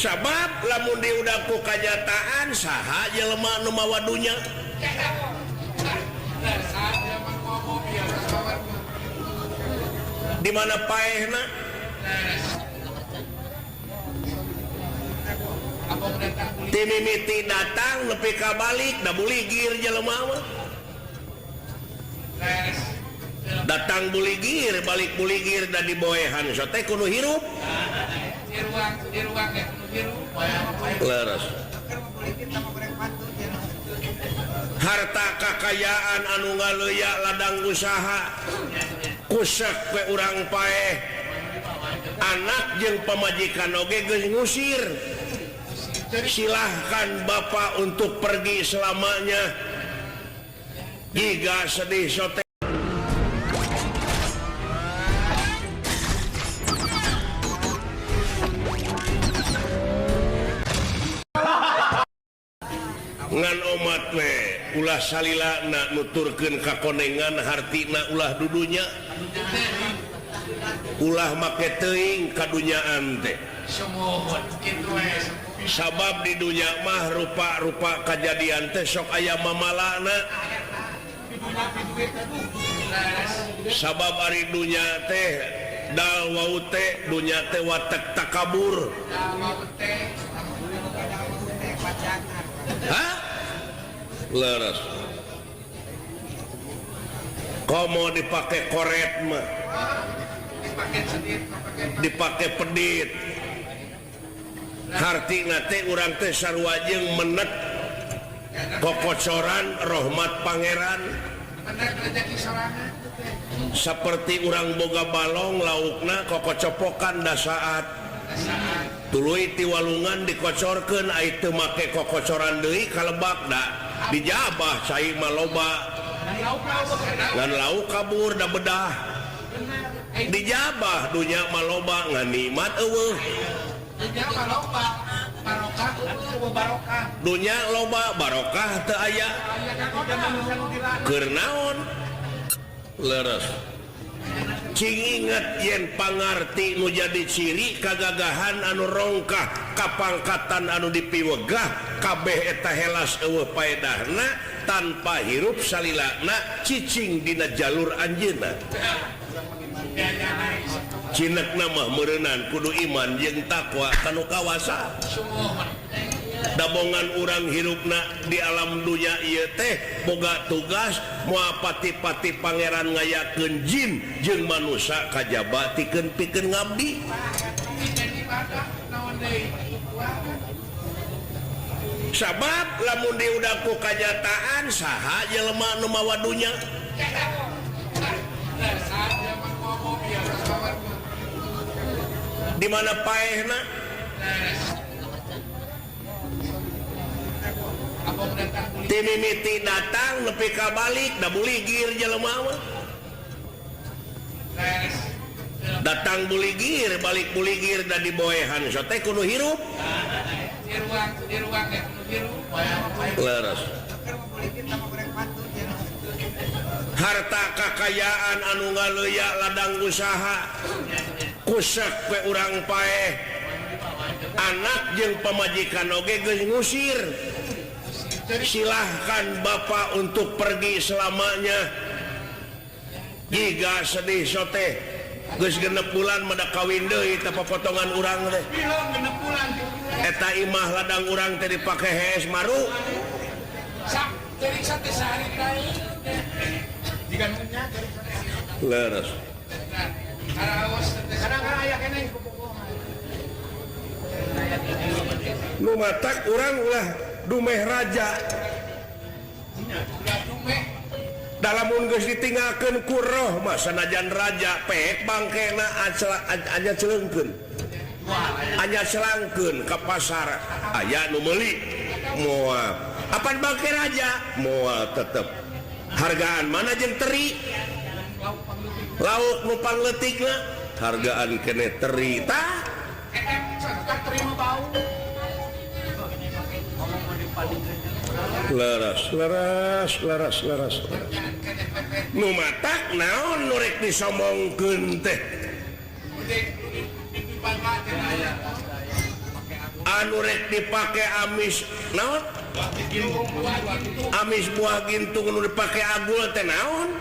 Sabab lamun diudak ku kanyataan, saha jelema nu mawa dunya? Di mana paehna? Ti mimiti datang nepi ka balik da buligir jelema mah. Datang buligir, balik buligir, da diboehan sote kudu hirup. Leres. Harta kakayaan anu ngaleuya, ladang usaha kusek we urang paeh. Anak jeung pamajikan oge geus ngusir, "Silahkan Bapak untuk pergi selamanya." Jiga sedih sote. Ngan omat we ulah salila na nuturkeun kakonengan, hartina ulah dudunya, ulah make teuing kadunyaan teh. Sabab di dunya mah rupa-rupa kajadian teh sok aya mamalana. Sabab ari dunya teh dal wau teh, dunya teh watek takabur. Hah? Leres, komo dipake koret mah, dipake pedit. Hartina teh urang teh sarua jeung menek kokocoran rahmat Pangeran, seperti urang boga balong, laukna kokocopokan da saat tuluy ti walungan dikocorkeun. Ai teu make kokocoran deui kalebak, da dijabah cai mah loba, ngan lauk kabur da bedah dijabah. Dunya mah loba ngan nikmat euweuh. Dunya loba, barokah teu aya. Keur naon? Leres. Cing inget yen pangarti nu jadi ciri kagagahan anu rongkah, kapangkatan anu dipiwegah, kabeh eta helas, euweuh paedahna tanpa hirup salilana cicing dina jalur anjeunna. Cinekna mah meureunan kudu iman jeung takwa kanu kawasa. Dabongan urang hirupna di alam dunya ieu teh boga tugas, moal pati-pati Pangeran ngayakeun jin jeung manusia kajaba tikeun pikeun ngabdi. Sabab lamun diudak ku kanyataan, saha jelema nu mawa dunya? Di mana paehna? Ti mimiti datang nepi ka balik da buligir jelema mah. Datang buligir, balik buligir, da diboehan sote kudu hirup. Leres. Harta kakayaan anu ngaleuya, ladang usaha kusek we urang paeh. Anak jeung pamajikan oge geus ngusir, "Silahkan Bapak untuk pergi selamanya." Jiga sedih sote. Geus 6 bulan mah da kawin deui teh potongan urang teh. Eta imah ladang urang teh dipake hees maru. Jadi sehari. Leres. Kadang-kadang aya keneh. Nu matak urang ulah dumeh raja. Dalam geus ditinggalkeun ku roh mah, sanajan raja pek bangkena anya celeungkeun, anya selangkeun ka pasar, aya nu meuli moal. Apan bangke raja moal, tetep hargaan mana jeung teri, lauk nu pangletikna hargaan kene teri tah. Terima bau. Leres, leres, leres, leres, leres. Nu matak naon nu rek disomongkeun teh? Anu rek dipake amis naon? Amis buah gintung nu dipake agul teh naon?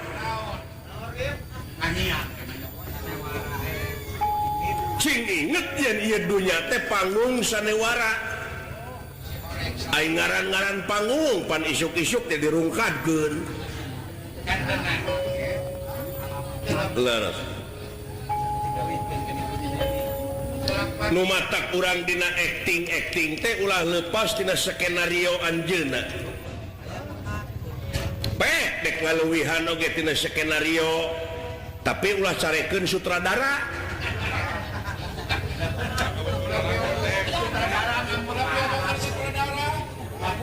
Cing inget yen ieu dunya teh panggung sanewara. Ai ngaran-ngaran panggung pan isuk-isuk teh dirungkadkeun. Leres. Nu matak urang dina acting-acting teh ulah lepas tina skenario anjeunna. Pek dek ngaluwihan oge tina skenario, tapi ulah carekeun sutradara.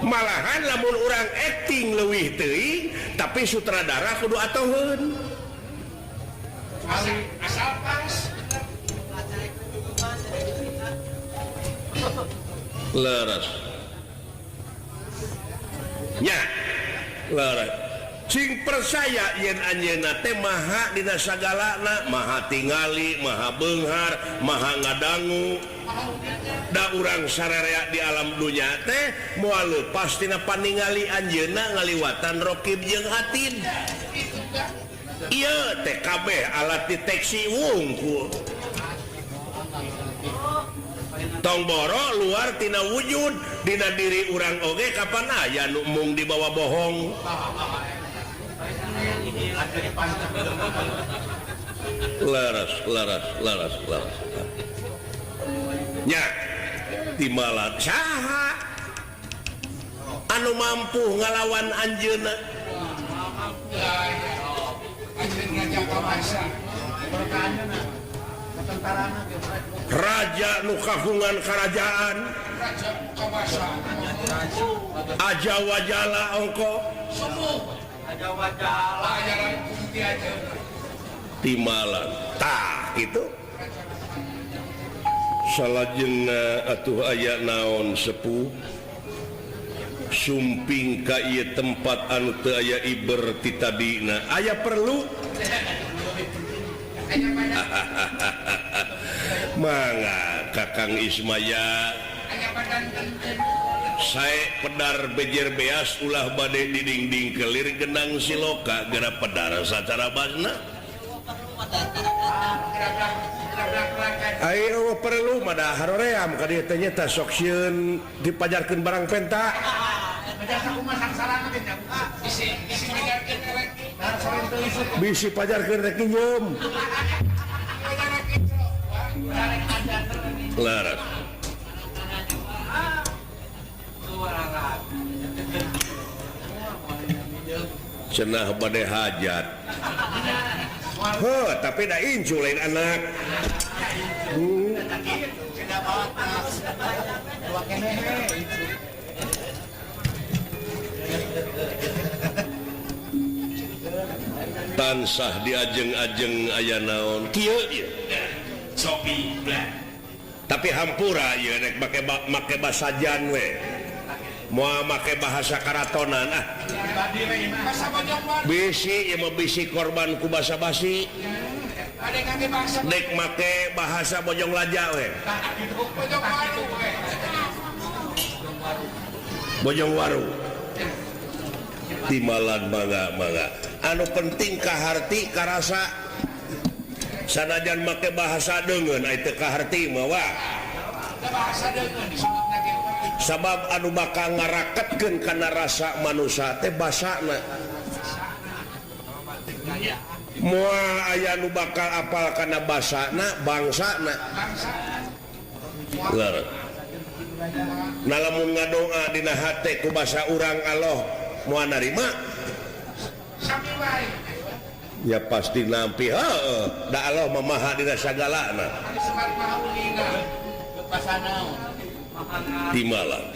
Malahan lamun urang acting leuwih teuing, tapi sutradara kudu atoheun. Asal pas. Leres. Nya, leres. Cing percaya yen anjeunna teh maha dina sagalana, maha tingali, maha beunghar, maha ngadangu. Da urang sararea di alam dunya teh moal leupas tina paningali anjeunna ngaliwatan rokib jeung atid. Ieu teh kabeh alat deteksi wungkul. Tong boro luar tina wujud dina diri urang oge kapan aya nu mung dibawa bohong. Leres, leres, leres, leres. Nya timalan saha anu mampu ngalawan anjeunna? Raja nu kagungan karajaan, aja wajala ongko timalan tah kitu. Salajengna atuh aya naon sepuh sumping ka ieu tempat anu teu aya iber ti tadina aya perlu. Mangga Kakang Ismaya sae pedar bejer beas ulah bade didingding kelir genang siloka geura pedar sacara basna. Ayo perlu mah haroream ka dieu teh nya sok sieun dipajarkeun barang penta. Bisi pajarkeun rek nginjem. Leres. Cenah bade hajat. Heuh, tapi da incu lain anak. Tansah diajeng-ajeng aya naon kieu ieu. Sopi black. Tapi hampura ieu rek make basa jan we. Moal make bahasa karatonan ah. Bisi ieu mah bisi korban ku basa basi. Dek make bahasa Bojong Laja we. Bojong Waru. Timalan mangga mangga. Anu penting kaharti karasa. Sanajan make bahasa deungeun ai teu kaharti mah wah. Sabab anu bakal ngaraketkeun kana rasa manusia teh basana. Moal aya nu bakal apal kana basana bangsana. Leres. Nah lamun ngadoa dina hate ku basa urang Allah moal narima. Ya pasti nampi heuh da Allah mah maha dina sagalana. Timalan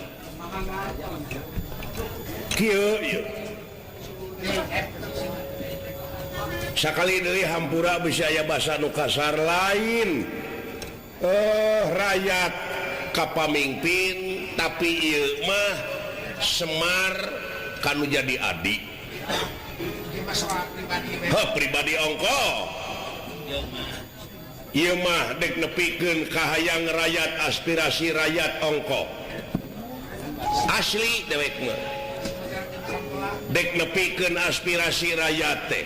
kieu ieu. Sakali deui hampura bisa aya basa nu kasar lain. Rakyat ka pamingpin tapi ieu mah Semar kanu jadi adik. Heh, pribadi ongko. Ieu mah dek nepikeun kahayang rakyat, aspirasi rakyat ongkoh. Asli dewek mah. Dek nepikeun aspirasi rakyat teh.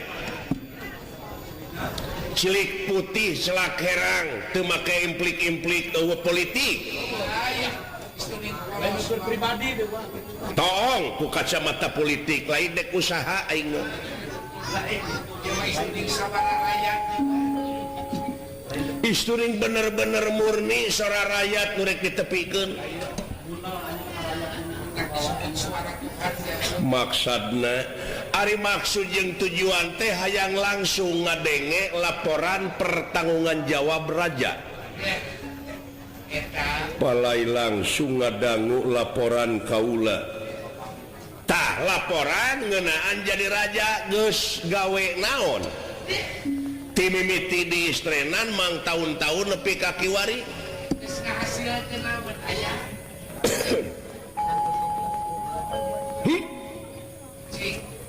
Cilik putih celak herang teu make implik-implik eueuh politik. Toong ku kacamata politik lain dek usaha aing mah. Isturing bener-bener murni sora rakyat nu rek ditepikeun. Maksudna ari maksud jeung tujuan teh hayang langsung ngadenge laporan pertanggungan jawab raja. Palai langsung ngadangu laporan kaula. Tah laporan ngeunaan jadi raja geus gawe naon? Timimiti di istrenan mang tahun-tahun nepi ka kiwari.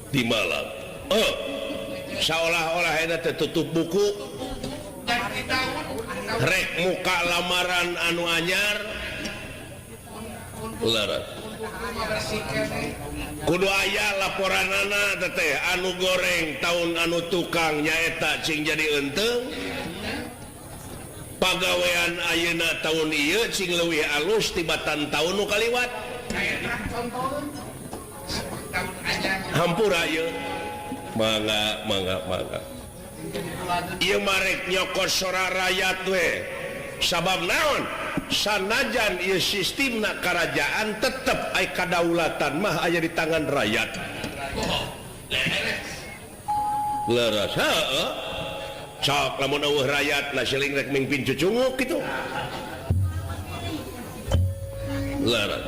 Di malam. Seolah-olah eta teh tutup buku. Rek muka lamaran anu anyar. Leres. Kudu aya laporanana teh anu goreng tahun anu tukang nyaeta cing jadi eunteng. Pagawean ayeuna tahun ieu cing leuwih alus tibatan tahun nu kaliwat. Hampura ieu. Mangga mangga mangga. Ieu marek nyokot sora rakyat we. Sabab naon? Sanajan ieu sistemna karajaan tetep aya kadaulatan mah aya di tangan rakyat. Leres heueuh. Sok lamun eueuh rakyat na siling rek mingpin cucunguk kitu. Leres.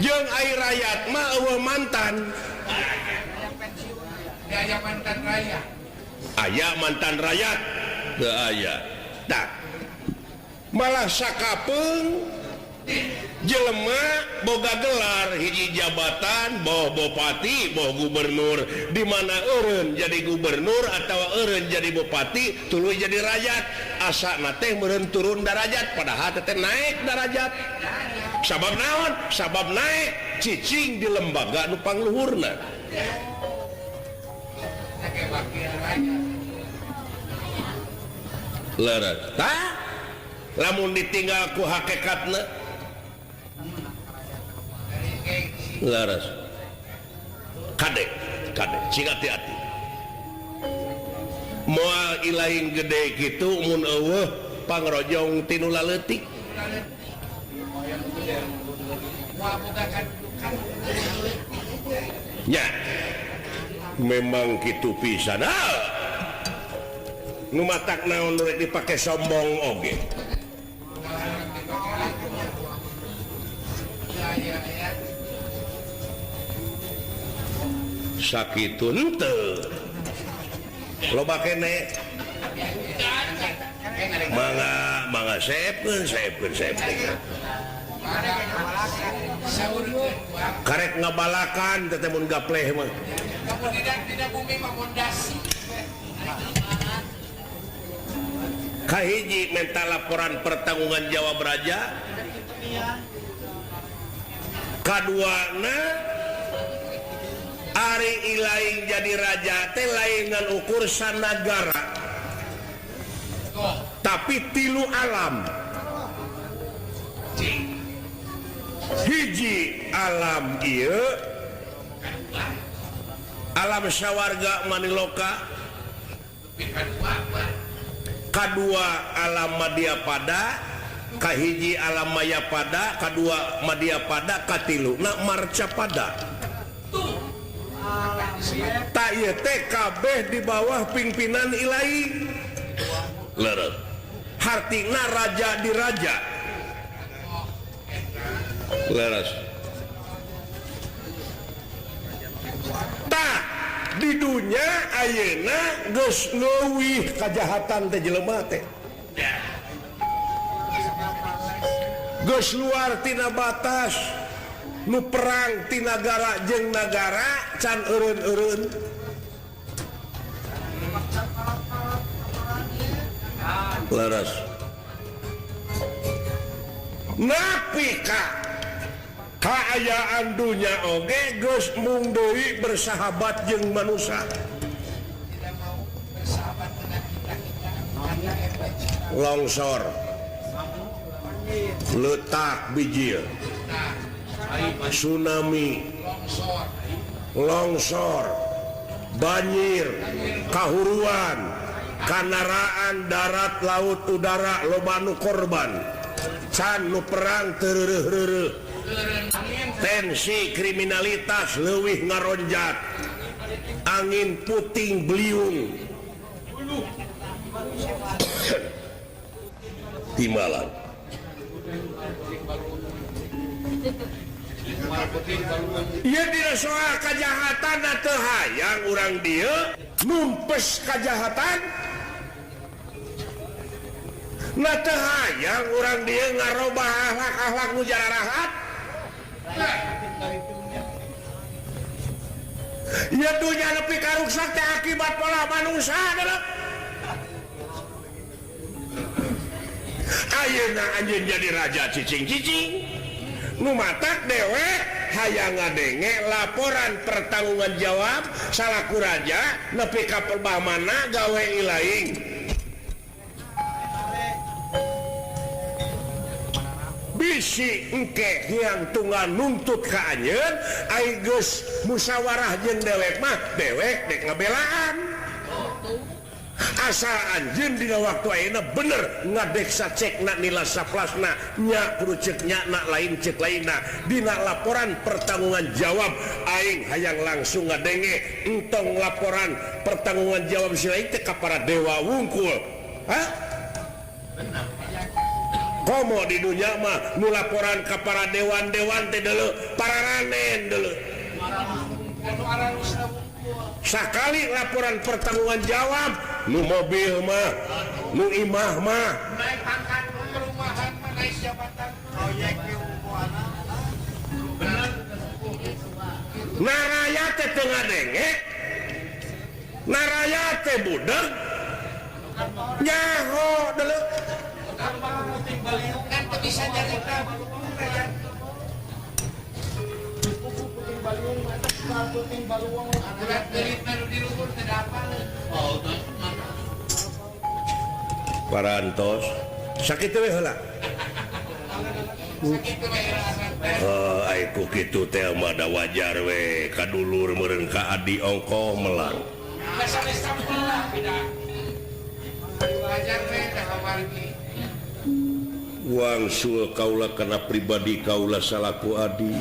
Jeung ai rakyat mah eueuh mantan. Aya mantan rakyat. Aya mantan rakyat teu aya. Tah malah sakapeung jelema boga gelar hiji jabatan boh bupati boh gubernur, di mana eureun jadi gubernur atawa eureun jadi bupati tuluy jadi rakyat, asana teh meureun turun darajat padahal teh naik darajat. Sabab naon? Sabab naik cicing di lembaga nu pangluhurna. Leres. Tah lamun ditinggal ku hakikatna leres. Kade kade cing hati-hati moal ilaing gede kitu mun eueuh pangrojong tinu laleutik. Nya memang kitu pisan. Nu matak naon rek dipake sombong oge. Sakitu henteu. Loba kene. Mangga mangga seepkeun seepkeun seepkeun. Karek ngabalakan teh mun gapleh mah. Kahiji minta laporan pertanggungan jawab raja. Kaduana ari ilaing jadi raja teh lain ngan ukur sanagara tapi tilu alam. Hiji alam ieu alam sawarga maniloka, kadua alam madyapada, kahiji alam mayapada, kadua madyapada, katiluna marcapada. Tak ieu teh kabeh di bawah pimpinan ilahi. Leres. Hartina raja di raja. Leres. Tah di dunya ayeuna geus leuwih kajahatan teh jelema teh. Geus luar tina batas. Nu perang ti nagara jeung nagara can eureun-eureun. Leres. Napi ka kaayaan dunya oge geus mung deui bersahabat jeung manusia. Longsor, letak bijil, tsunami, longsor, banjir, kahuruan, kanaraan darat, laut, udara, loba nu korban, can nu perang teu tensi kriminalitas leuwih ngaronjat, angin puting beliung, timalan. Ieu dina soal kajahatan teu hayang urang dieu numpes kajahatan, na teu hayang urang dieu ngarobah akhlak-akhlak nu jararahat. Ieu dunya nepi ka ruksak teh akibat pola manusia deuleu. Ayeuna anjeun jadi raja cicing-cicing nu matak dewek hayang ngadenge laporan pertanggungan jawab salaku raja nepi ka perbah mana gawe ilaing. Bisi engke hiang tunggal nuntut ka anjeun ai geus musyawarah jeung dewek mah dewek dek ngabelaan. Asal anjeun dina waktu ayeuna bener ngadeksa cekna nila saplasna nya kudu cek nya na lain cek lainna dina laporan pertanggungan jawab aing hayang langsung ngadenge entong laporan pertanggungan jawab si lain teh ka para dewa wungkul. Hah? Komo di dunya mah nu laporan ka para dewan-dewan teh deuleu pararanen deuleu. Sakali laporan pertanggungan jawab nu mobil mah nu imah mah naik pangkat perumahan mah naik jabatan proyek bener. Naraya teh teu ngadenge, naraya teh budeg nyaho deuleu. Kan teu bisa nyarita parantos sakitu we heula. Heuh ai ku kitu teh mah da wajar we ka dulur meureun ka adi ongkoh melang. Wangsul kaula kana pribadi kaula salaku adi.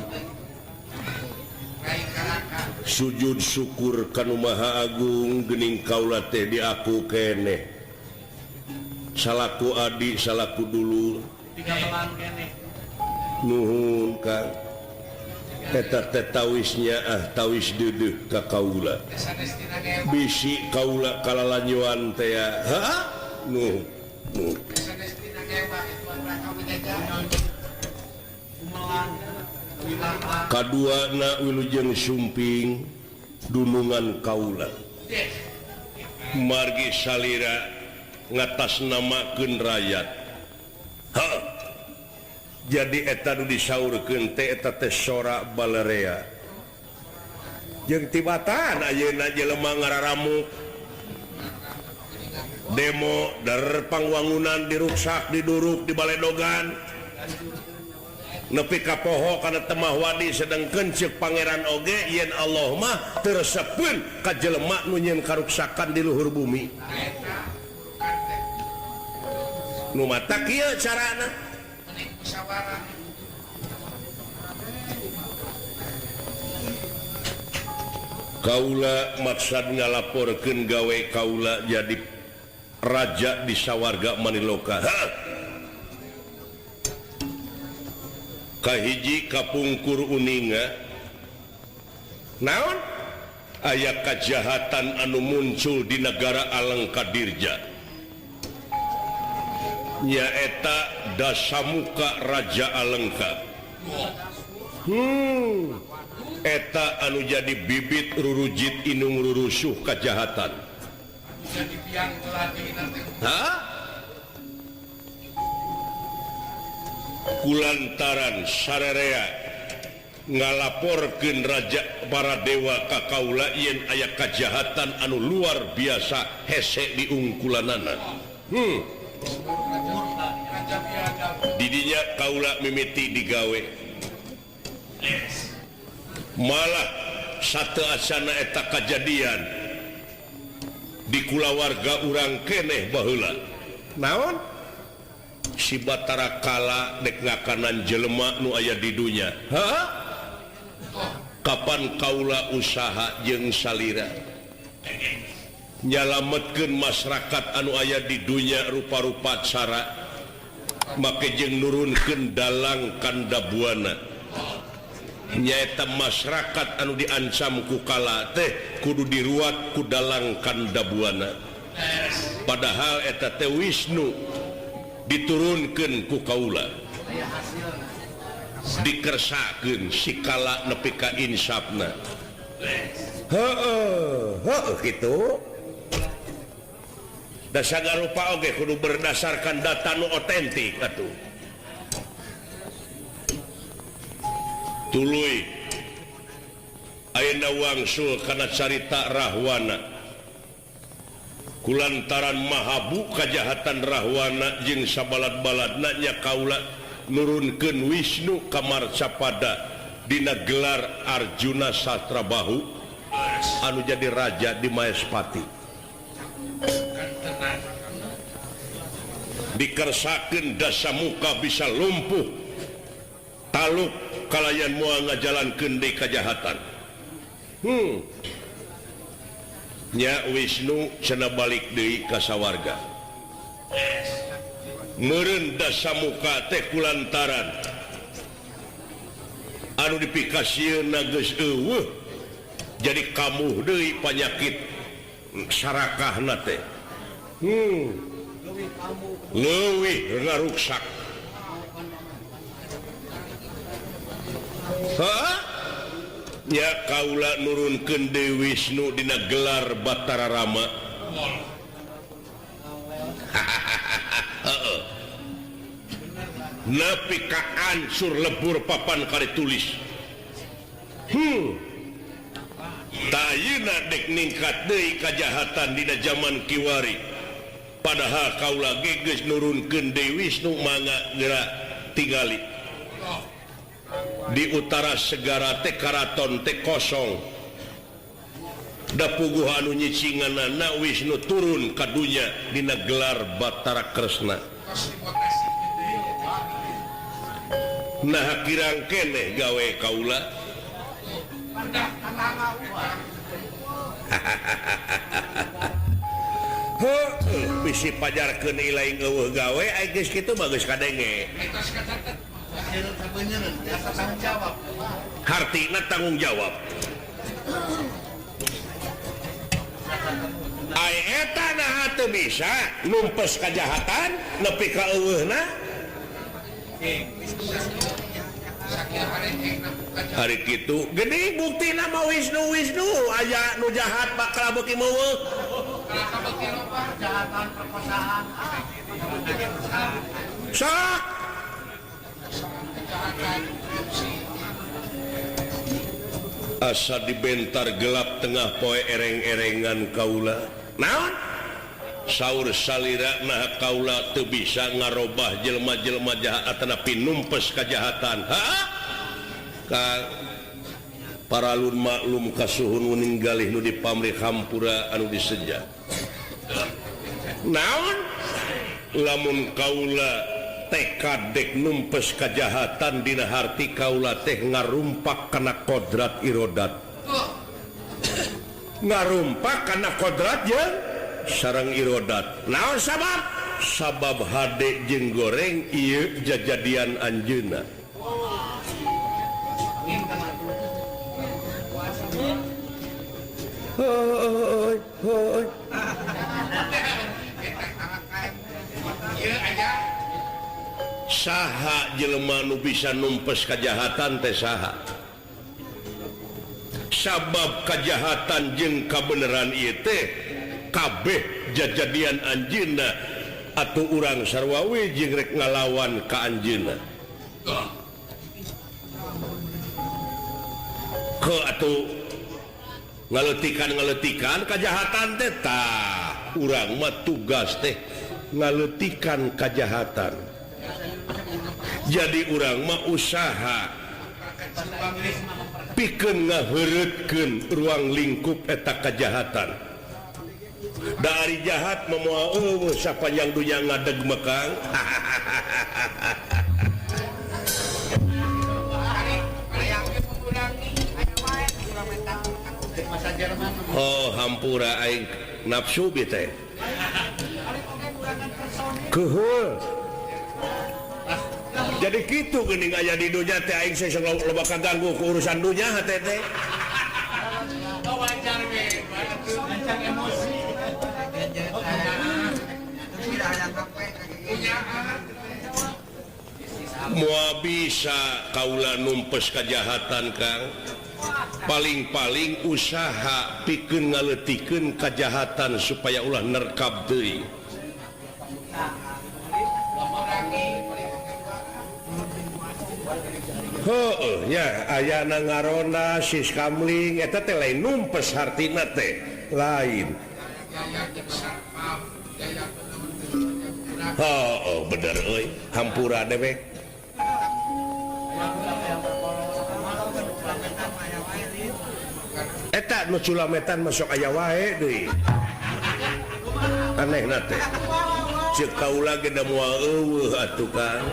Sujud syukur kanu Maha Agung geuning kaula teh diaku keneh salaku adi salaku dulur nuhun Kang eta teh tawisnya ah tawis deudeuh ka kaula bisi kaula kalalanjuan teh ha nuhun nuhun. Kaduana wilujeng sumping dunungan kaula margi salira ngatasnamakeun rakyat. Ha. Jadi eta nu disaurkeun teh eta teh sora balerea. Jeung tibatan ayeuna jelema ngararamuk demo der pangwangunan diruksak diduruk di baledogan nepi ka poho kana temah wadi sedengkeun ceuk pangeran oge yen Allah mah teu resepeun ka jelema nu nyieun karuksakan di luhur bumi. Nu matak kieu carana kaula maksad ngalaporkeun gawe kaula jadi raja di sawarga Maniloka. Ha? Kahiji kapungkur uninga naon aya kajahatan anu muncul di negara Alengkadirja nyaeta Dasamuka Raja Alengka. Eta anu jadi bibit rurujit inung rurusuh kajahatan. Hah? Kulantaran sarerea ngalaporkeun raja para dewa ka kaula yen aya kajahatan anu luar biasa hese diungkulanana. Didinya kaula mimiti digawe. Malah satu asana eta kajadian di kulawarga urang keneh baheula. Naon? Si Batara Kala dek ngakanan jelema nu aya di dunya. Hah? Kapan kaula usaha jeung salira nyalametkeun masyarakat anu aya di dunya rupa-rupa cara make jeung nurunkeun dalang Kandabuana nyaeta masyarakat anu diancam ku Kala teh kudu diruat ku dalang Kandabuana. Padahal eta teh Wisnu diturunkeun ku kaula, dikersakeun si Kala nepi ka insafna. Heueuh, heueuh kitu. Da sagarupa oge kudu berdasarkan data nu otentik atuh. Tuluy ayeuna wangsul kana carita Rahwana. Kulantaran mahabu kajahatan Rahwana jeung sabalad-baladna nya kaula nurunkeun Wisnu ka Marcapada dina gelar Arjuna Sastrabahu anu jadi raja di Maespati. Dikersakeun Dasamuka bisa lumpuh taluk kalayan moal ngajalankeun deui kajahatan. Nya Wisnu cenah balik deui ka sawarga. Meureun Dasamuka teh kulantaran anu dipikasieunna geus eueuh jadi kamuh deui panyakit sarakahna teh. Leuwih ngaruksak. Hah? Nya kaula nurunkeun deui Wisnu dina gelar Batara Rama. Heeh. Nepi ka ancur lebur papan kari tulis. Tayina dek ningkat deui kajahatan dina jaman kiwari. Padahal kaula ge geus nurunkeun deui Wisnu mangga geura tingali. Di utara segara teh karaton teh kosong. Da puguh anu nyicinganana Wisnu turun ka dunya dina gelar Batara Kresna. Nah kirang keneh gawe kaula. Heuh, bisi pajarkeun ilaing eueuh gawe ai geus kitu mah geus kadenge. Hartina tanggung jawab. Ai eta naha teu bisa numpes kajahatan nepi ka eueuhna. Hari kitu geuning buktina mah Wisnu Wisnu aya nu jahat bakal beuki meueuh. Sok asa dibentar gelap tengah poe ereng-erengan kaula. Naon? Saur salira nah kaula teu bisa ngarobah jelema-jelema jahat atanapi numpes kajahatan. Ha? Ka paralun maklum kasuhun ninggalih nu dipamrih hampura anu diseja. Naon? Lamun kaula tekad dek numpes kajahatan dina harti kaula teh ngarumpak kana kodrat irodat. Ngarumpak kana kodrat jeung sareng irodat. Naon sabab? Sabab hade jeung goreng ieu jajadian anjeunna. Hoi hoi. Saha jelema nu bisa numpes kajahatan teh saha? Sabab kajahatan jeung kabeneran ieu teh kabeh jajadian anjeunna atuh urang sarwa we jeung rek ngalawan ka anjeunna. Ke atuh ngaletikan-ngaletikan kajahatan teh tah urang mah tugas teh ngaletikan kajahatan. Jadi urang mah usaha pikeun ngaheureutkeun ruang lingkup eta kajahatan. Dari jahat memoal eueuh sapanjang dunya ngadeg mekang. Oh hampura aing nafsu bi teh. Keuheul. Jadi kitu geuning aya di dunya teh aing sing loba kaganggu ku urusan dunya hate teh. Wajar we, emosi. Moal bisa kaula numpes kajahatan Kang. Paling-paling usaha pikeun ngaleutikeun kajahatan supaya ulah nerkab deui. Heueuh nya ayana ngaronda siskamling eta teh lain numpes hartina teh lain. Heueuh bener euy hampura dewek. Eta nu culametan masuk aya wae deui. Anehna teh. Ceuk kaula ge da moal eueuh atuh Kang.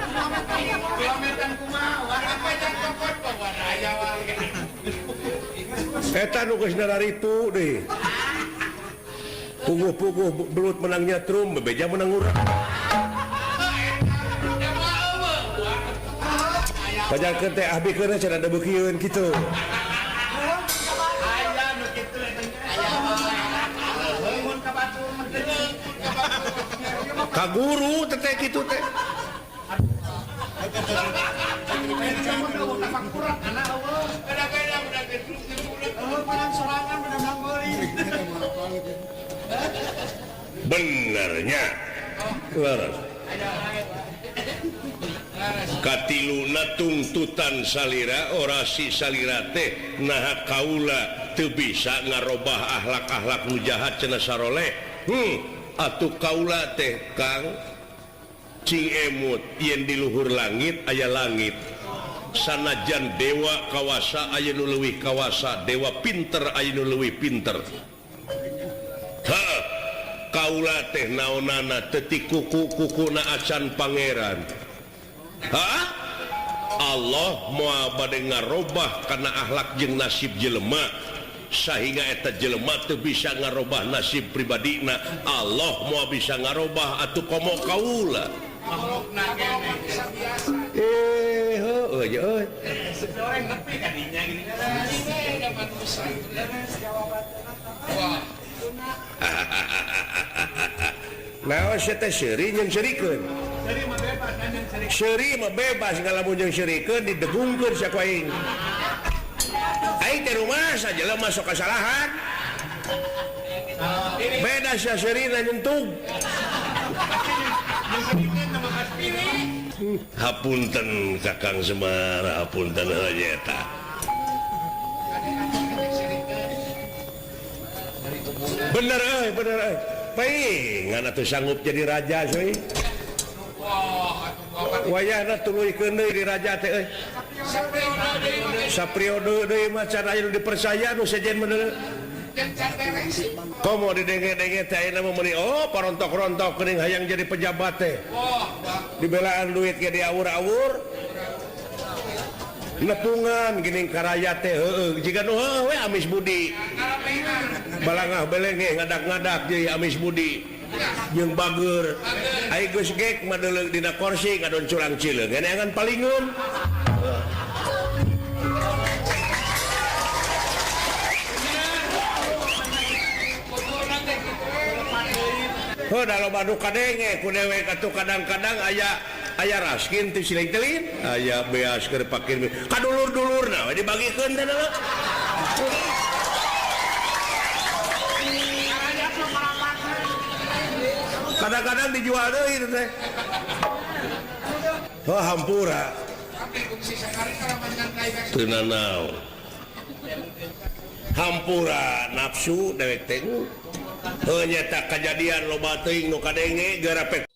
Eta nu geus nararitu deui. Puguh-puguh belut menang nyetrum, bebeja menang urang. Pajarkeun teh ahbikeun cenah da beukieun kitu. Ka guru teh kitu teh. Benernya. Leres. Katiluna tungtutan salira orasi salira teh naha kaula teu bisa ngarobah akhlak-akhlak nu jahat cenah saroleh. Atuh kaula teh Kang cing emut yen di luhur langit aya langit. Sanajan dewa kawasa aya nu leuwih kawasa, dewa pinter aya nu leuwih pinter. Ha, kaula teh naonana teu ti kuku-kukuna acan pangeran. Ha? Allah moal bade ngarobah kana akhlak jeung nasib jelema sahingga eta jelema teu bisa ngarobah nasib pribadina. Allah moal bisa ngarobah atuh komo kaula. Heueuh euy. Naon sia teh seuri jeung seurikeun? Seuri mah bebas ngalamun jeung seurikeun didegungkeun sia ku aing. Aing teh rumasa jelema sok kasalahan. Beda sia seurina nyentug. Hapunten Kakang Semar, hapunten heuh eta. Bener euy, bener euy. Paingan atuh sanggup jadi raja euy. Wayahna tuluykeun deui di raja teh euy. Sapriode deui mah can aya nu dipercaya nu sejen bener. Komo didenge-denge teh ayeuna mah meuni oh parontok-rontok geuning hayang jadi pejabat teh. Dibelaan duit ge diawur-awur. Nepungan geuning ka rakyat teh heueuh jiga nu heueuh we amis budi. Balangah belenge ngadak-ngadak jeung amis budi. Jeung bageur. Ai geus gek mah deuleu dina kursi ngadon curang cileung geunangan palingeun. Heuh da loba nu kadenge ku dewek atuh kadang-kadang aya aya raskin teu siling telin aya beas keur pakir ka dulur-dulurna we dibagikeun teh deuleu. Kadang-kadang dijual deui teh. Oh hampura. Teu nanaon. Hampura nafsu dewek teh. Heuh nyata kajadian loba teuing nu kadenge geura pek.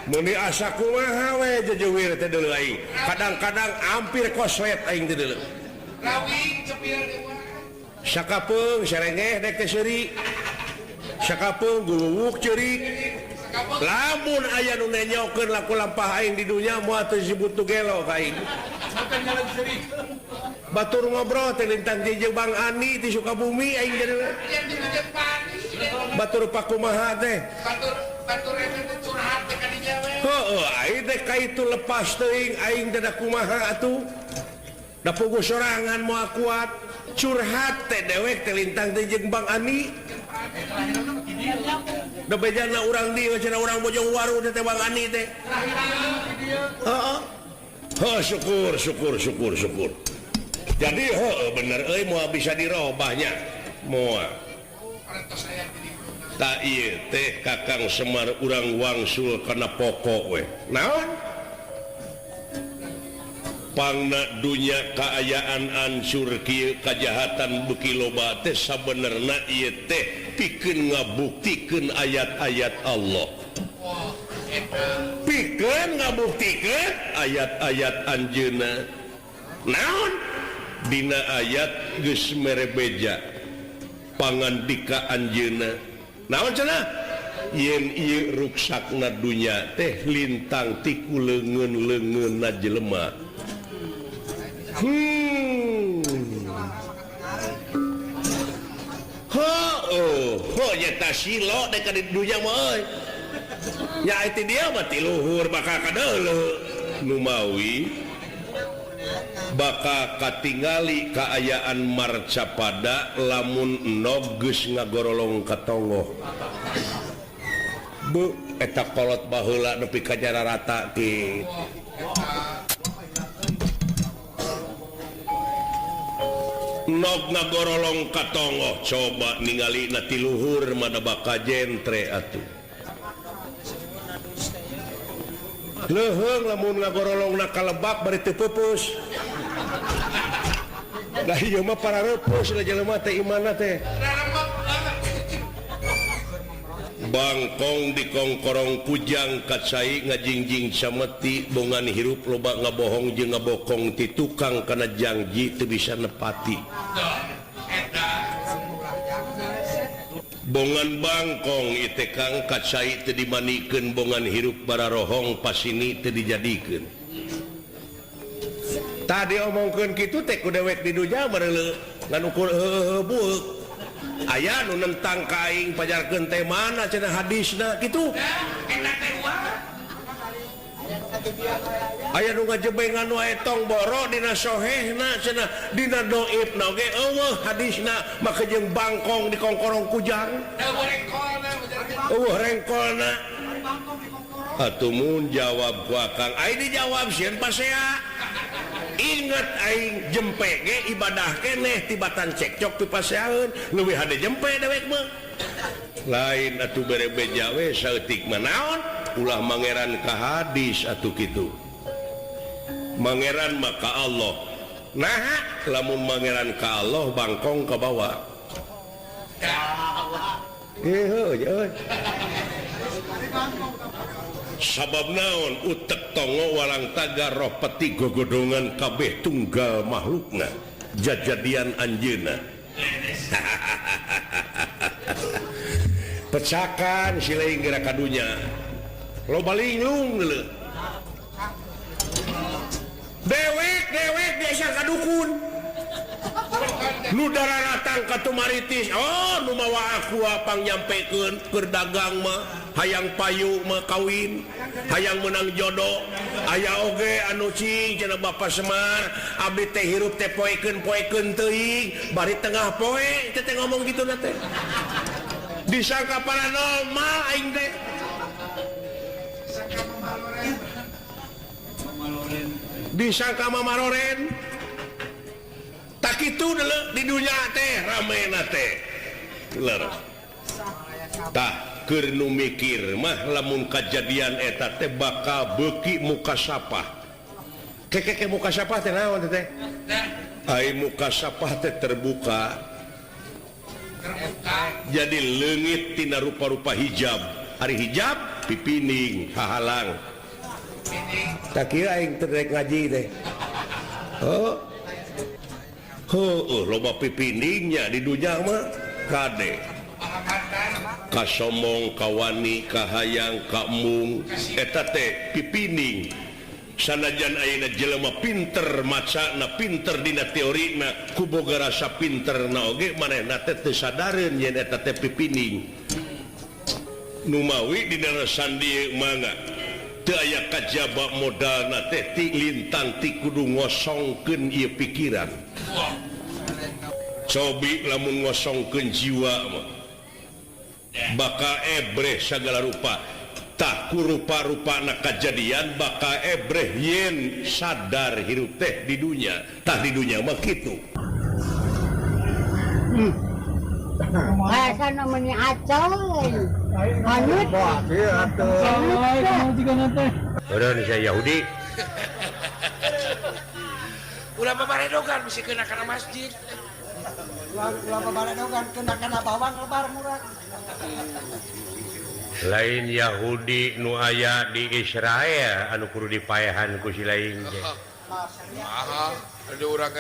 Meuni asa kumaha we jejewir teh deuleu aing. Kadang-kadang hampir koslet aing teh deuleu. Rawing cepil teh. Sakapeung serengeh dek teh seuri. Sakapeung guluwuk ceurik. Lamun aya nu nenyokeun laku lampah aing di dunya moal teu disebut nu gelo ka aing. Batur ngobrol teh lintang jeung Bang Ani ti Sukabumi aing jadi. Batur pakumaha teh. Batur eta teh curhat teh ka dinya we. Heueuh aing teh ka itu lepas teuing aing teh da kumaha atuh. Da puguh sorangan moal kuat. Curhat teh dewek teh lintang teh jeung Bang Ani. Da bejana urang dieu cenah urang Bojongwaru teh Bang Ani teh. Heeh. Heuh syukur syukur syukur syukur. Jadi heuh bener euy moal bisa dirobahnya. Moal. Ta ieu teh Kakang Semar urang wangsul kana pokok we. Naon? Pangna dunya kaayaan ancur kieu kajahatan beuki loba teh sabenerna ieu teh pikeun ngabuktikeun ayat-ayat Allah. Pikeun ngabuktikeun ayat-ayat anjeunna. Naon? Dina ayat geus mere beja pangandika anjeunna. Naon cenah? Yen ieu ruksakna dunya teh lintang ti ku leungeun-leungeunna jelema. Heuh, heuh nyata silo dek ka di dunya mah euy. Nya itu dia mah ti luhur bakal kadeuleu. Numawi bakal katingali kaayaan marcapada lamun nog geus ngagorolong ka tonggoh. Bu eta kolot baheula nepi ka jararata kitu. Nog ngagorolong ka tonggoh coba ningali na ti luhur mah da bakal jentre atuh. Leuheung lamun ngagorolongna ka lebak bari teu peupeus. Da ieu mah parareupus da jelema teh imanna teh. Bangkong dikongkorong kujang kacai ngajingjing sameti bongan hirup loba ngabohong jeung ngabokong ti tukang kana jangji teu bisa nepati. Bongan bangkong ieu teh Kang kacai teu dimanikeun bongan hirup bararohong pasini teu dijadikeun. Tadi omongkeun kitu teh ku dewek di dunya bareuleuh ngan ukur heueuh bueuk. Aya nu nentang ka aing pajarkeun teh mana cenah hadisna kitu. Aya nu ngajebengan wae tong boro dina sohehna cenah dina doibna oge eueuh hadisna make jeung bangkong dikongkorong kujang. Eueuh rengkolna. Atuh mun jawab ku akang, aing dijawab sieun pasea. Ingat aing jempe ge ibadah keneh tibatan cekcok pipaseaeun leuwih hade jempe dewek mah. Lain atuh bere beja we saeutik mah naon ulah mangeran ka hadis atuh kitu. Mangeran mah ka Allah. Naha lamun mangeran ka Allah bangkong ka bawa. Heuh euy. Sabab naon utek tongo walang tagar roh peti gogodongan kabeh tunggal makhlukna jajadian anjeunna. Pecakan sileing geura ka dunya loba linglung deuleu. Dewek dewek biasa ka dukun nu daratang ka tumaritis, oh nu mawa aqua pangnyampekeun keur dagang mah hayang payu mah kawin hayang menang jodoh aya oge anu cing cenah Bapak Semar abdi teh hirup teh poekeun-poekeun teuing bari tengah poe teh ngomong kitu na teh disangka paranormal aing teh disangka mamaroren tak kitu deuleu di dunya teh ramena teh leres tah keur nu mikir mah lamun kajadian eta teh bakal beuki muka sapah. Keke muka siapa teh naon teh? Ai muka siapa teh terbuka. Jadi leungit tina rupa-rupa hijab. Ari hijab pipining hahalang. Tak kira aing teu rek ngaji teh. Oh. Heueuh loba pipiningnya di dunya mah kade. Kasombong, kawani, kahayang, kaemung eta teh pipining. Sanajan ayeuna jelema pinter macana, pinter dina teorina, ku boga rasa pinterna oge manehna teh teu sadareun yen eta teh pipining. Numawi dina sandi mangga teu aya kajaba modalna teh ti lintang ti kudu ngosongkeun ieu pikiran. Cobi lamun ngosongkeun jiwa mah bakal ebreh sagala rupa. Tah ku rupa-rupana kajadian bakal ebreh yen sadar hirup teh di dunya. Tah di dunya mah kitu. Sana meni acoy. Hanyut. Eureun sia Yahudi. Ulah babaredogan bisi kena kana masjid. Ulah babaredogan kena kana bawang lebar murah. Lain Yahudi nu aya di Israel anu kudu dipaehan ku si lain ge.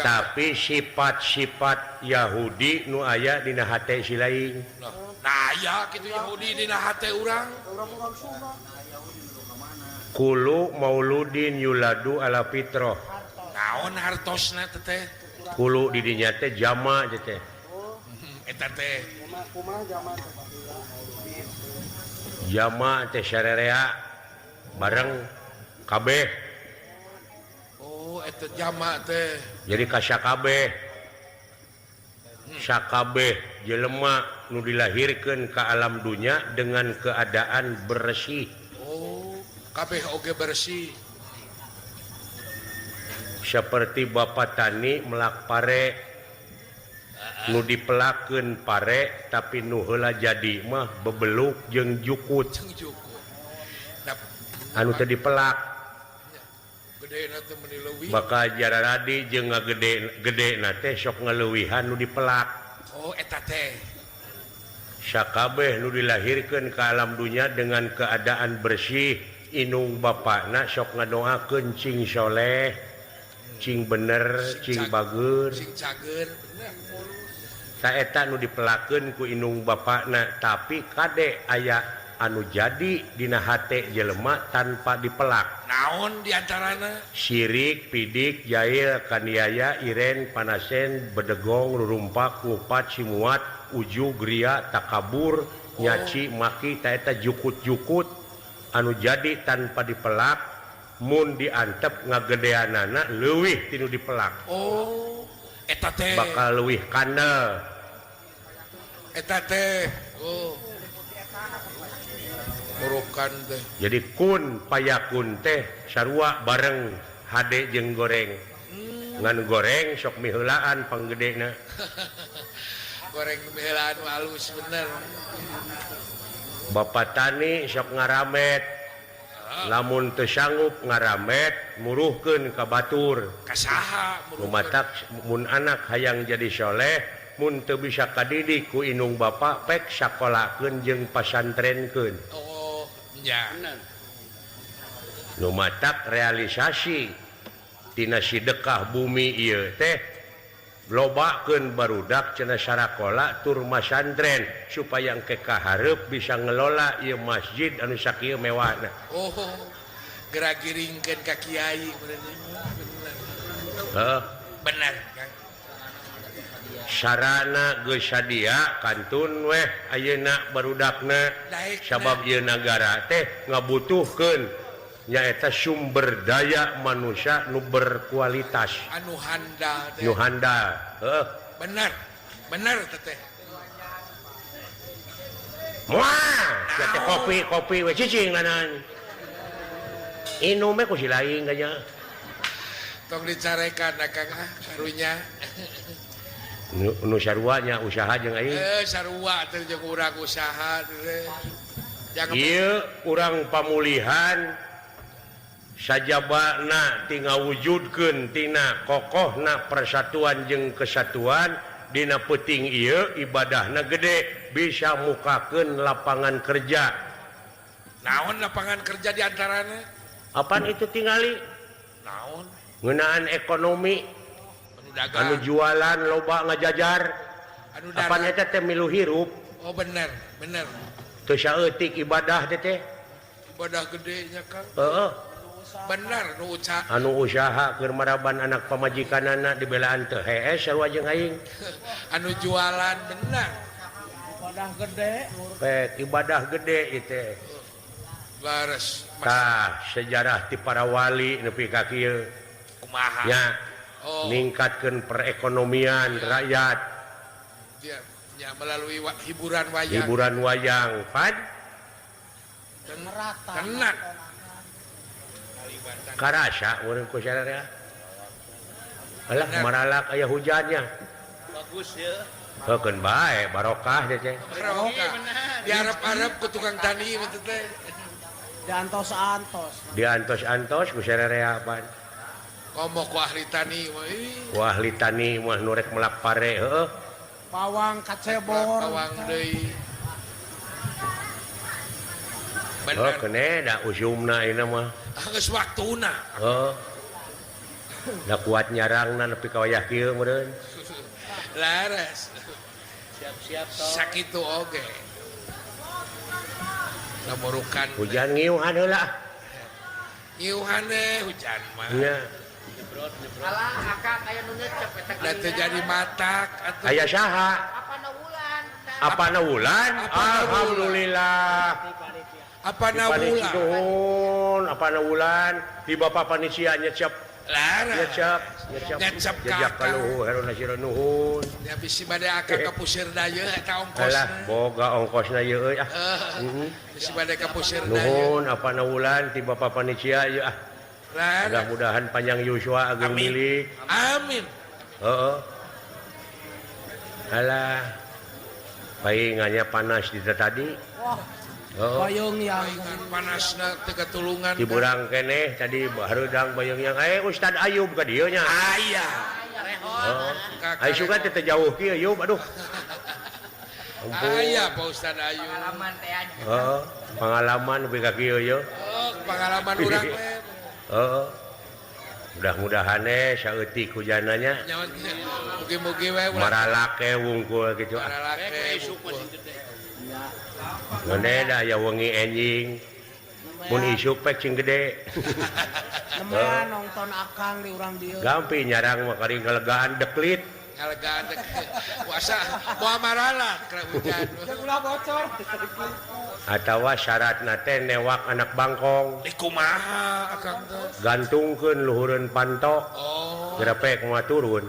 Tapi sifat-sifat Yahudi nu aya dina hate si lain. Nah aya kitu Yahudi dina hate urang. Kulu mauludin yuladu ala fitrah. Naon hartosna teh? Kulu di dinya teh jama teh. Eta teh. Kumaha jama teh? Jama teh sarerea bareng kabeh. Oh, eta jama teh. Jadi ka sakabeh. Sakabeh jelema nu dilahirkeun ka alam dunya dengan keadaan bersih. Oh, kabeh oge bersih. Seperti bapak tani melak pare. Nu dipelakeun pare tapi nu heula jadi mah bebeluk jeung jukut. Anu teu dipelak. Bakal jararadi jeung ngagede gedena teh sok ngaleuwihan nu dipelak. Oh eta teh. Sakabeh nu dilahirkeun ka alam dunya dengan keadaan bersih, inung bapakna sok ngadoakeun cing soleh, cing bener, cing bager, cing cager, bener. Saeta nu dipelakeun ku inung bapakna, tapi kade aya anu jadi dina hate jelema tanpa dipelak. Naon diantarana? Sirik, pidik, jail, kaniaya, iren, panasen, bedegong, rurumpak, ngupat, simuat, ujug, ria, takabur, nyaci, maki, taeta jukut-jukut anu jadi tanpa dipelak, mun diantep ngagedeanana leuwih tinu dipelak. Oh, eta teh bakal leuwih kandel. Eta teh. Oh. Murukan teh. Jadi kun payakun teh sarua bareng hade jeung goreng. Ngan goreng sok miheulaan panggedena. Goreng miheulaan halus bener. Bapak tani sok ngaramet. Lamun teu sanggup ngaramet muruhkeun ka batur. Ka saha muruhkeun? Matak mun anak hayang jadi soleh mun teu bisa kadidik ku inung bapak pek sakolakeun jeung pasantrenkeun. Oh, nya. Nu matak realisasi tina sidekah bumi ieu teh lobakeun barudak cenah sarakola tur masantren supaya engke kahareup bisa ngelola ieu masjid anu sakieu mewahna. Oh, gerak giringkeun ka kiai bener. Heuh, bener Kang. Sarana geus sadia kantun weh ayeuna barudakna sabab ieu nagara teh ngabutuhkeun nyaeta sumber daya manusia nu berkualitas anu handal teh. Nu handal. Heuh. Bener. Bener teh. Moal, teh kopi kopi we cicing lanan. Inum we ku si lain kanya. Tong dicarekan Kang ah karunya. Nu sarua nya usaha jeung aing. Sarua teh jeung urang usaha teh. Ieu urang pamulihan Sajabana ti ngawujudkeun tina kokohna persatuan jeung kesatuan dina peuting ieu ibadahna gede bisa mukakeun lapangan kerja. Naon lapangan kerja di antarana? Apaan itu tingali? Naon? Ngeunaan ekonomi. Anu dagang. Anu jualan loba ngajajar. Anu apaan eta teh milu hirup? Oh bener, bener. Teu saeutik ibadah teh teh. Ibadah gedenya Kang. Heeh. Bener nu usaha. Anu usaha keur maraban anak pamajikanana dibelaan teu hees sarua jeung aing. Anu jualan bener. Ibadah gede. Pek ibadah gede ieu teh. Bares. Tah sejarah ti para wali nepi ka kieu. Kumaha? Nya. Oh. Ningkatkeun perekonomian rakyat. Ya, ya melalui hiburan wayang. Hiburan wayang, pan. Tenang. Karasa urang ku sararea. Alah maralak aya hujannya. Bagus ya. Heukeun bae barokah teh teh. Barokah. Diarep-arep ku tukang tani mah teh. Diantos-antos. Diantos-antos ku sararea pan. Komo ku ahli tani mah. Ku ahli tani mah nu rek melak pare heueuh. Bawang kacebor. Bawang deui. Oh, kene da usumna ieu mah. Geus waktuna. Heuh. Da kuat nyarangna nepi ka wayah kieu meureun. Laras. Siap-siap toh. Sakitu oge. Lamurukan. Hujan ngiuhan heula. Ngiuhan hujan mah. Nya. Nyebrot, nyebrot. Alah akang aya nu ngecep eta. Da teu jadi matak atuh. Aya saha? Apana wulan? Apana wulan? Alhamdulillah. Apana wulan? Nuhun, apana wulan? Di bapak panitia nyecep. Lara. Nyecep, nyecep. Nyecep jejak kaluhur haruna sira nuhun. Ya bisi bade akang ka pusir daya eta ongkosna. Alah, boga ongkosna ieu euy ah. Heeh. Bisi bade ka pusir daya. Nuhun, apana wulan ti bapak panitia ieu ah. Mudah-mudahan panjang yuswa ageng milik. Amin. Heeh. Alah. Paingannya panas di tadi. Wah. Oh. Bayung yang panasna teu katulungan. Diburang keneh tadi hareudang bayung yang Ustad Ayub ka dieu nya. Aya. Heeh. Ai suka teh jauh kieu Yub aduh. Aya Pak Ustad Ayub. Pengalaman teh nya. Heeh, pengalaman nepi ka kieu ye. Oh, pengalaman urang we. Heeh. Mudah-mudahan saeutik hujananya. Mugi-mugi we maralake wungkul kitu. Maralake wungkul. Ngene da aya wengi enjing. Mun isuk pek cing gede. Nemean nonton akang di urang dieu. Gampi nyarang mah kari ngalegaan deklit. Ngalegaan deklit. Puasa moal maralak keur hujan. Ulah bocor. Atawa syaratna teh newak anak bangkong. Di kumaha akang teh? Gantungkeun luhureun panto. Oh. Geura pek moal turun.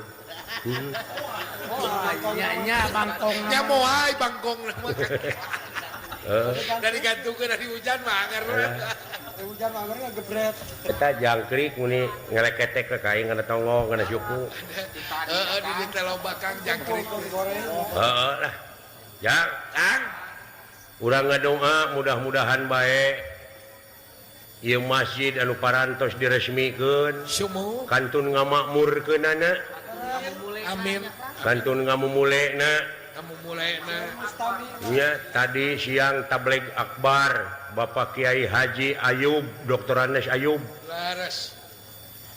Nya bangkong. Nya moal bangkong mah. Dari gantungkeun dari hujan mah anger. Hujan mah anger gebret. Eta jangkrik muni ngeleketek ka aing kana tonggong kana suku. Heeh di dieu teh loba Kang jangkrik. Heeh lah. Jang, Kang. Urang ngadoa mudah-mudahan bae ieu masjid anu parantos diresmikeun. Kantun ngamakmurkeunana. Amin. Kantun ngamumulena. Ngamumulena. Nya tadi siang tabligh akbar Bapak Kiai Haji Ayub, Dr. Anes Ayub. Laras.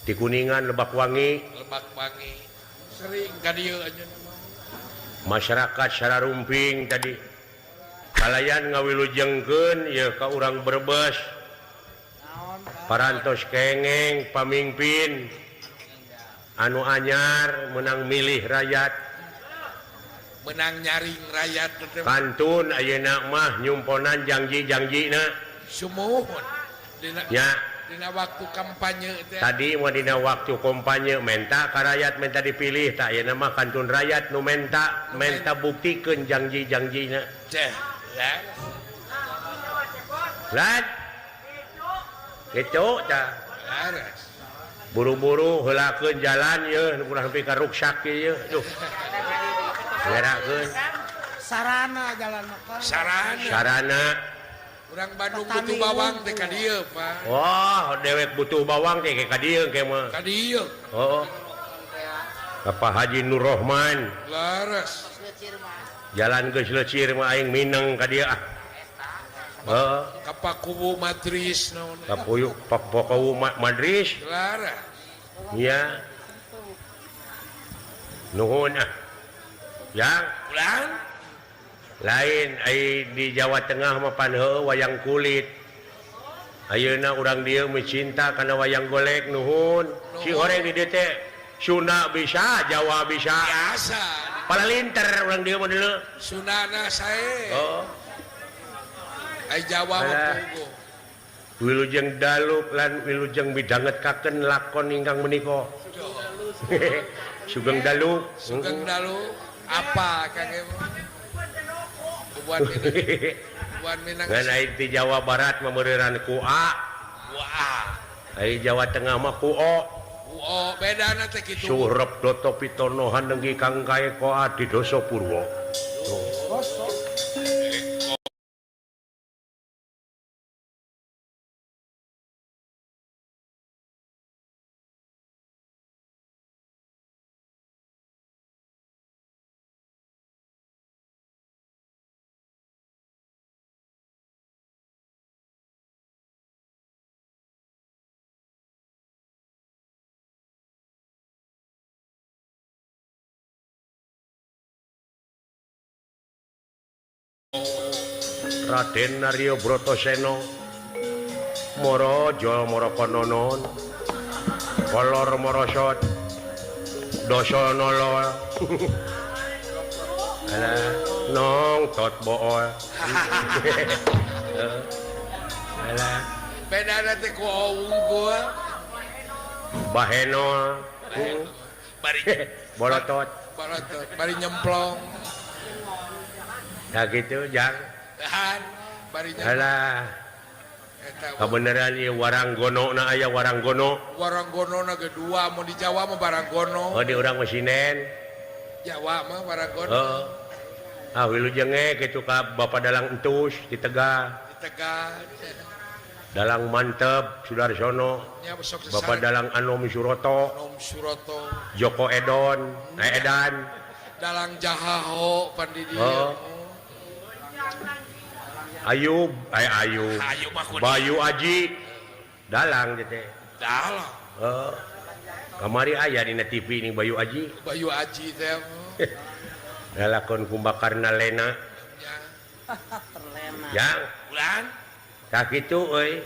Di Kuningan Lebak Wangi. Lebak Wangi. Sering ka dieu anjeunna. Masyarakat sararumping tadi. Kalayan ngawilujengkeun ieu ka urang Brebes. Parantos kengeng pamingpin anu anyar menang milih rakyat. Menang nyaring rakyat kantun ayeuna mah nyumponan janji-janjina. Sumuhun dina, ya. Dina waktu kampanye teh. Tadi mah dina waktu kampanye menta ka rakyat menta dipilih tak ayeuna mah kantun rakyat nu menta menta buktikeun janji-janjina. Teh, lah. Lan. Kitu tah. Laras. Buru-buru heulakeun jalan yeuh nu kurang nepi ka ruksak ieu. Duh. Ngerakeun sarana jalan mah. Sarana. Sarana. Urang Bandung butuh bawang teh ka dieu, Pak. Wah, dewek butuh bawang teh ka dieu ke mah. Ka dieu. Heeh. Bapak Haji Nur Rohman. Leres. Jalan geus leucir mah aing mineng ka dieu ah. Heeh. Ka Pakuwu Madris naon. Ka Pakuwu Madris. Leres. Nya. Nuhun ah. Yang ulang lain ai di Jawa Tengah mah pan heueuh wayang kulit. Ayeuna urang dieu mencinta kana wayang golek nuhun. Si horeng di dieu teh Sunda bisa, Jawa bisa. Biasa. Palalinter urang dieu mah deuleu. Sundana sae. Oh. Ai Jawa mah puguh. Wilujeng dalu lan wilujeng midhangetkaken lakon ingkang menika. Sugeng dalu. Sugeng dalu apa Kang Buat Minang. Ngan ai di Jawa Barat mah meureureunan ku A. Ku A. Ai Jawa Tengah mah ku O. Ku O bedana teh kitu. Surep Doto Pitono hanenggi kang kaeko Adi Doso Purwo. Raden Naryo Brotoseno Moro Jol Moro Kononon Kolor Morosot Doso Nolol Alah nong tot bool. Alah bedana teh ku unggul Bahenol bari bolotot bolotot bari nyemplong. Nah gitu jang. Alah. Kabeneran ieu Waranggono na aya Waranggono. Waranggono na ge dua mun di Jawa mah Waranggono. Oh di urang mah Sinen. Jawa mah Waranggono. Heeh. Ah wilujeng ge kitu ka Bapak Dalang Entus di Tegal. Di Tegal. Dalang Mantep Sudarsono. Bapak Dalang Anom Suroto. Anom Suroto. Joko Edon, Edan. Dalang Jahaho pandidi. Oh. Ayub, ay Ayub. Bayu Aji. Dalang teh. Dalang. Heeh. Kamari aya dina TV ning Bayu Aji. Bayu Aji teh. Lalakon Kumbakarna Lena. Terlena. Jang, ulang. Tah kitu euy.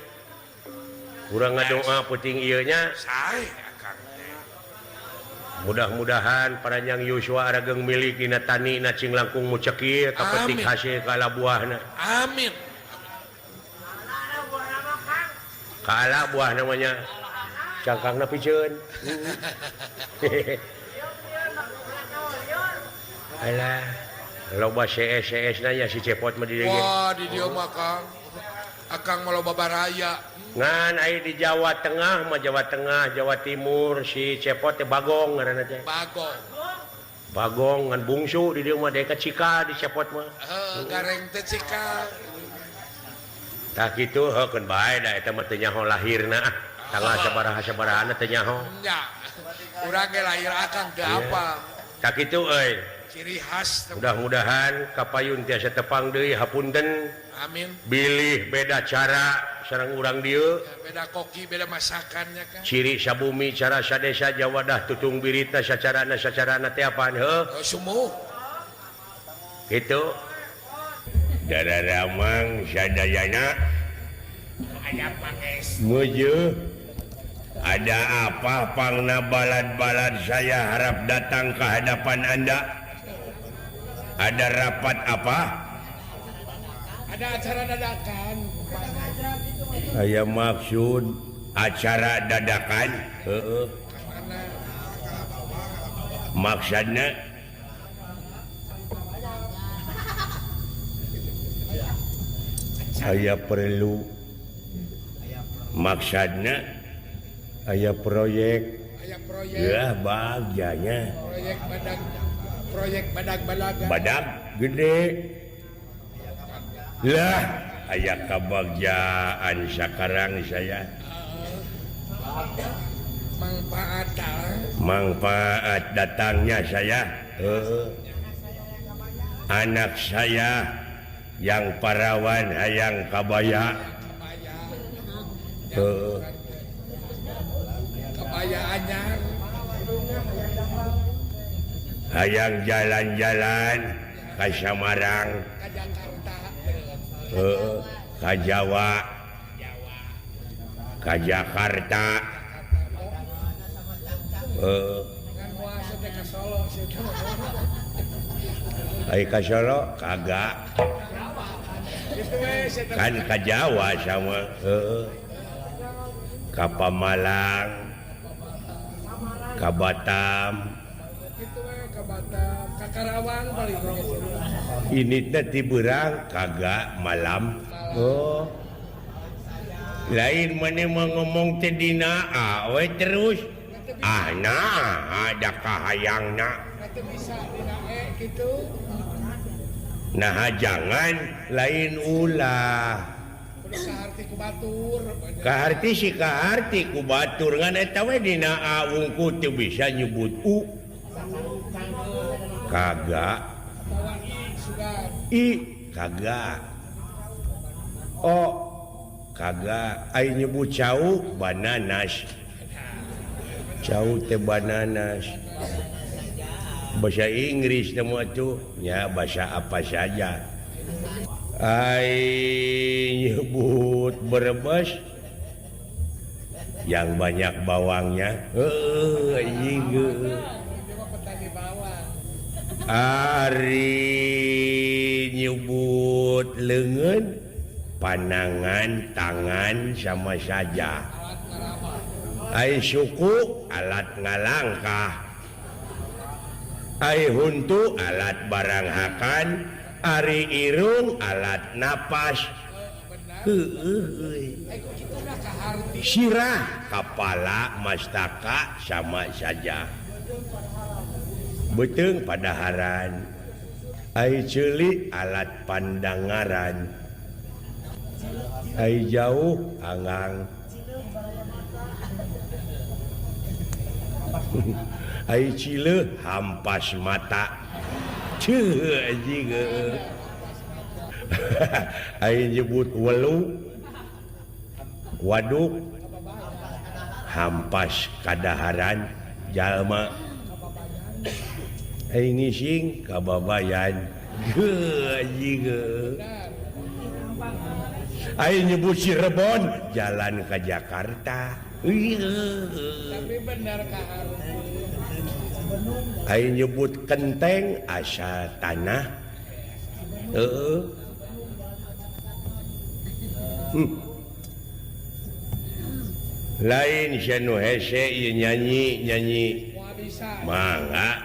Urang ngadoa peuting ieu nya. Sae akang teh. Mudah-mudahan paranjang Yuswa arageng milik dina tani na cing langkung mucekir kapetik hasil kala buahna. Amin. Kala buah namanya. Cangkangna piceun. Alah, loba CS-CS na nya si Cepot mah di dieu. Wah, di dieu mah Kang. Akang mah loba baraya. Ngan ai di Jawa Tengah mah Jawa Tengah, Jawa Timur si Cepot teh Bagong ngaranna teh. Bagong. Bagong ngan bungsu di dieu mah deka cika di Cepot mah. Heuh, gareng teh cika. Tah kitu heukeun bae da eta mah teu nyaho lahirna ah. Tanggal sabaraha-sabarahana teu nyaho. Nya. Urang ge lahir akang teu apa. Tah kitu euy. Ciri khas. Mudah-mudahan kapayun tiasa tepang deui hapunten. Amin. Bilih beda cara sareng urang dieu. Beda koki, beda masakannya kan. Ciri sabumi cara sadesa Jawadah tutung birita sacarana sacarana teh apaan heuh? Oh, sumuh. Kitu. Dararamang sadayana. Aya panges. Meujeut. Ada apa pangna balad-balad saya harap datang ke hadapan Anda. Ada rapat apa? Ada acara dadakan. Saya maksud acara dadakan. Heeh. Maksudnya saya perlu. Maksudnya aya proyek. Ya bagjanya. Proyek badak, proyek badak balaga. Badak gede. Lah Aya kabagjaan sakarang saya. Manfaat datangnya saya. Anak saya yang parawan hayang kabaya. Kabaya anyar. Hayang jalan-jalan ka Samarang, ka Jawa, ka Jakarta. Ai ka Solo kagak. Kan ka Jawa sama ka Pamalang, ka Batam. Ini teh ti beurang kagak malam. Oh. Lain maneh mah ngomong teh dina A we terus. Ah nah ada kahayangna. Nah jangan lain ulah. Kaharti si kaharti ku batur ngan eta we dina A wungkul teu bisa nyebut U. Kagak. I kagak. O kagak. Ai nyebut cau bananas. Cau teh bananas. Bahasa Inggris teh tuh nya bahasa apa saja. Ai nyebut Brebes yang banyak bawangnya. Heuh anjing. Ari nyebut leungeun panangan tangan sama saja. Ai suku alat ngalangkah. Ai huntu alat barang hakan. Ari irung alat napas. Heueuh. Sirah kepala mastaka sama saja. Beuteung padaharan. Ai ceuli alat pandangaran. Ai jauh angang. Ai cileuh hampas mata. Ceuh anjing. Ai nyebut welu waduk hampas kadaharan jalma. Ai ngising kababayan. Geuh anjing. Ai nyebut Cirebon jalan ke Jakarta. Tapi benar Ai nyebut kenteng asal tanah. Heeh. Lain sia nu hese ieu nyanyi-nyanyi. Mangga.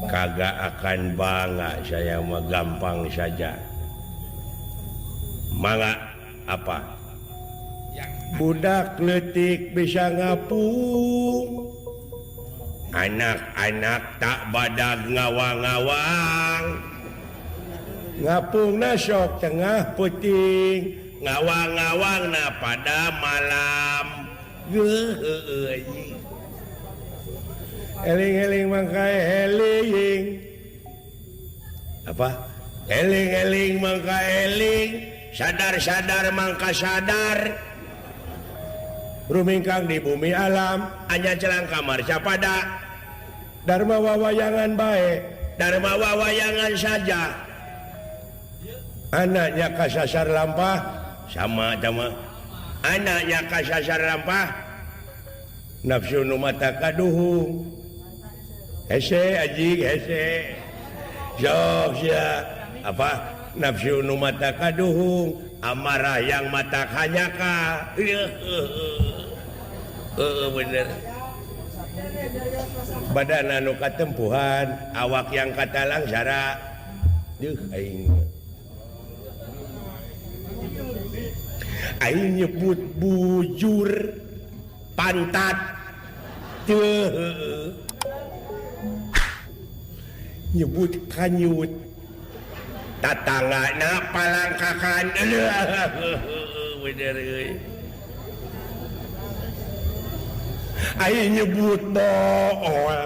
Kagak akan bangga saya mah gampang saja. Mangga apa? Budak leutik bisa ngapung. Anak-anak tak badag ngawang-ngawang. Ngapungna sok tengah peuting, ngawang-ngawangna pada malam. Geuh anjing. Eling-eling mangka eling. Apa? Eling-eling mangka eling, sadar-sadar mangka sadar. Rumingkang di bumi alam, anya celang kamar capada. Dharma wawayangan bae, dharma wawayangan saja. Anaknya kasasar lampah sama sama. Anaknya kasasar lampah nafsu nu mata kaduhung. Hese anjing hese. Sok sia. Apa? Nafsu nu mata kaduhung, amarah yang mata kanyaka. Bener. Badan anu katempuhan, awak yang katalang sara. Duh aing. Aing nyebut bujur pantat. Teu. Nyebut kanyut. Tatanggana palangkakan. Bener euy. Aing nyebut bool.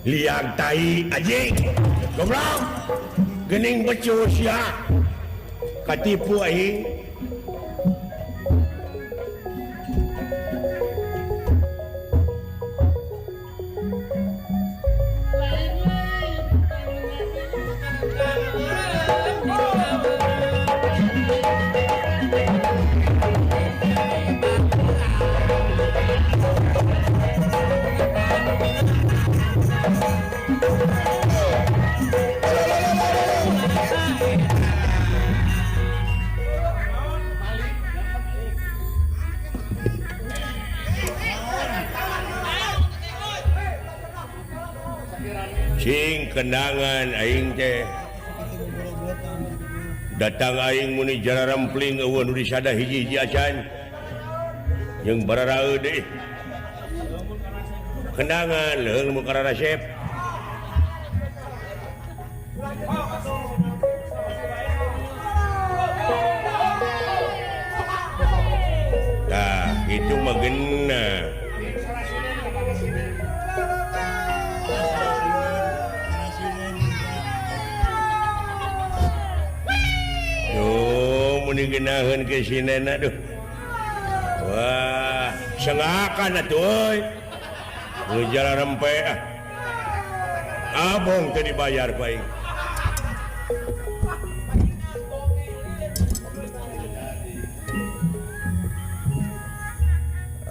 Liang tai anjing. Goblok. Geuning becus ya. Katipu aing. Sing kenangan aing teh datang aing muni jararempling eueuh nu disada hiji-hiji acan jeung bararaeud deui kenangan leuheung nu kararasep tah kitu mah geunah. Genaheun ke sinena duh. Wah, sengakan atuh euy. Nu jalan rempe ah. Abong teu dibayar ku aing.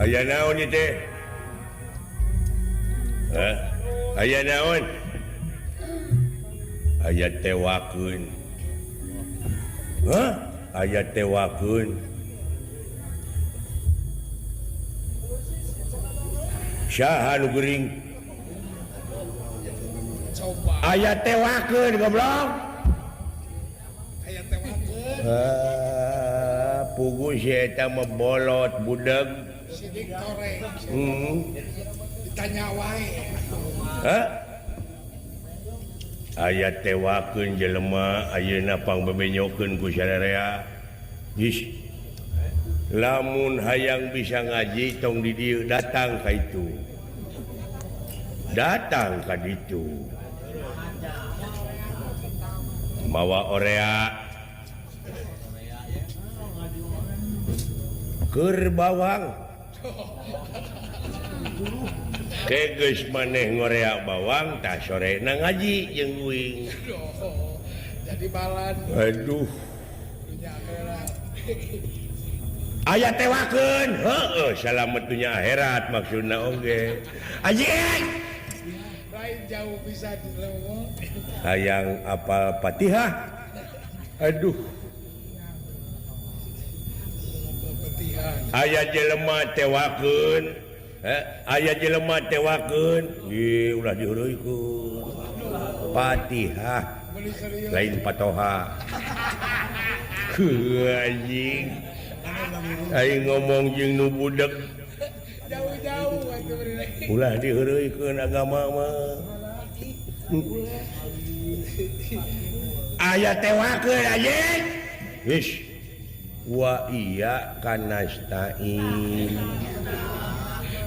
Aya naon ieu teh? Hah? Aya naon? Aya tewakeun. Hah? Aya tewakeun. Saha nu geuring? Aya tewakeun goblok. Aya tewakeun. Ah, pugu si eta mah bolot budeg. Sidik toreng. Ditanya wae. Hah? Aya tewakeun jelema ayeuna pangbebenyokeun ku sararea. Geus. Lamun hayang bisa ngaji tong di dieu datang ka itu. Datang ka ditu. Mawa orea. Keur bawang. Kegeus maneh ngorea bawang tah sorena ngaji jeung uing. Jadi balan. Aduh. Aya tewakeun. Heueuh, salamet dunya akhirat maksudna oge. Anjing. Lain jauh bisa dilewong. Hayang apal Fatihah. Aduh. Aya jelema tewakeun. Aya jelema tewakeun, ih ulah dihureuikeun. Fatihah lain patoha. Heuh anjing. Aing ngomong jeung nu budeg. Jauh-jauh atuh ulah dihureuikeun agama mah. Aya tewakeun anjing. Geus. Wa iya kanastain.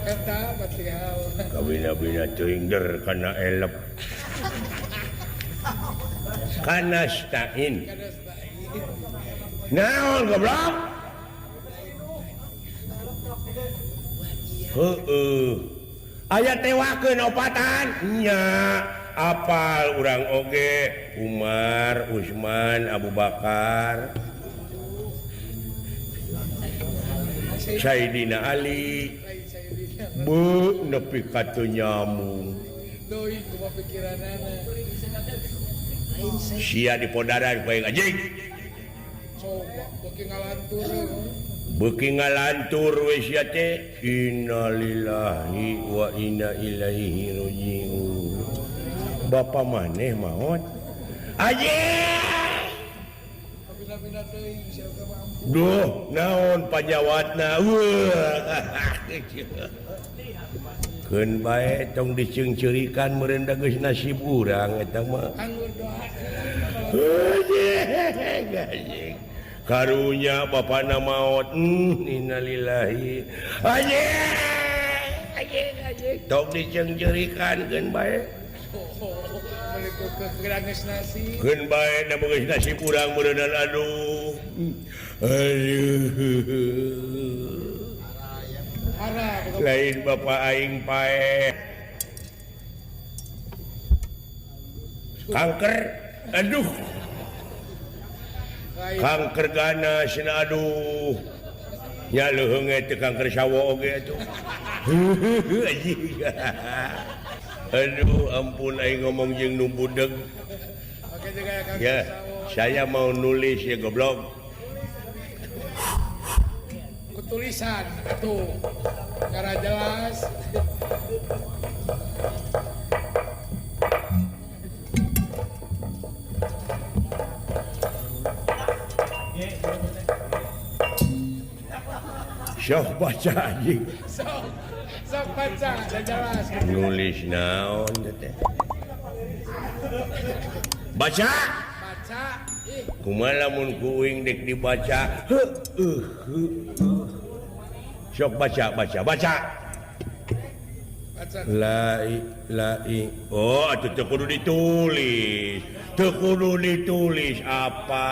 Eta Fatihah. Kabina-bina teuing der kana elep. Kanastain. Naon goblok? Heueuh. Aya tewakeun opatan nya. Apal urang oge Umar, Utsman, Abu Bakar, Sayyidina Ali. Bu nepi ka teu nyambung. Deui kumaha pikiranana. Sia dipodaran ku aing anjing. Coba beuki ngalantur. Beuki ngalantur we sia teh. Innalillahi wa inna ilaihi rajiun. Bapa maneh maot. Anjing. Duh naon panyawatna keun bae tong diceungceurikan meureun da geus nasib urang eta mah. Karunya bapana maot innalillahi anjing anjing tong diceungceurikan keun bae. Keun bae da geus nasib urang meureunnan aduh. Aduh. Lain bapak aing pae. Kanker aduh. Kanker ganas cenah aduh. Nya leuheung teh kanker sawo oge atuh. Aduh ampun aing ngomong jeung nu budeg. Ya, saya mau nulis ya goblok. Tulisan tuh cara jelas. Sok baca anjing. Sok baca jelas. Nulis naon teh? Baca. Baca. Kumaha lamun ku uing dek dibaca? Heueuh. Sok baca baca baca. La la i. Oh, atuh teu kudu ditulis. Teu kudu ditulis apa?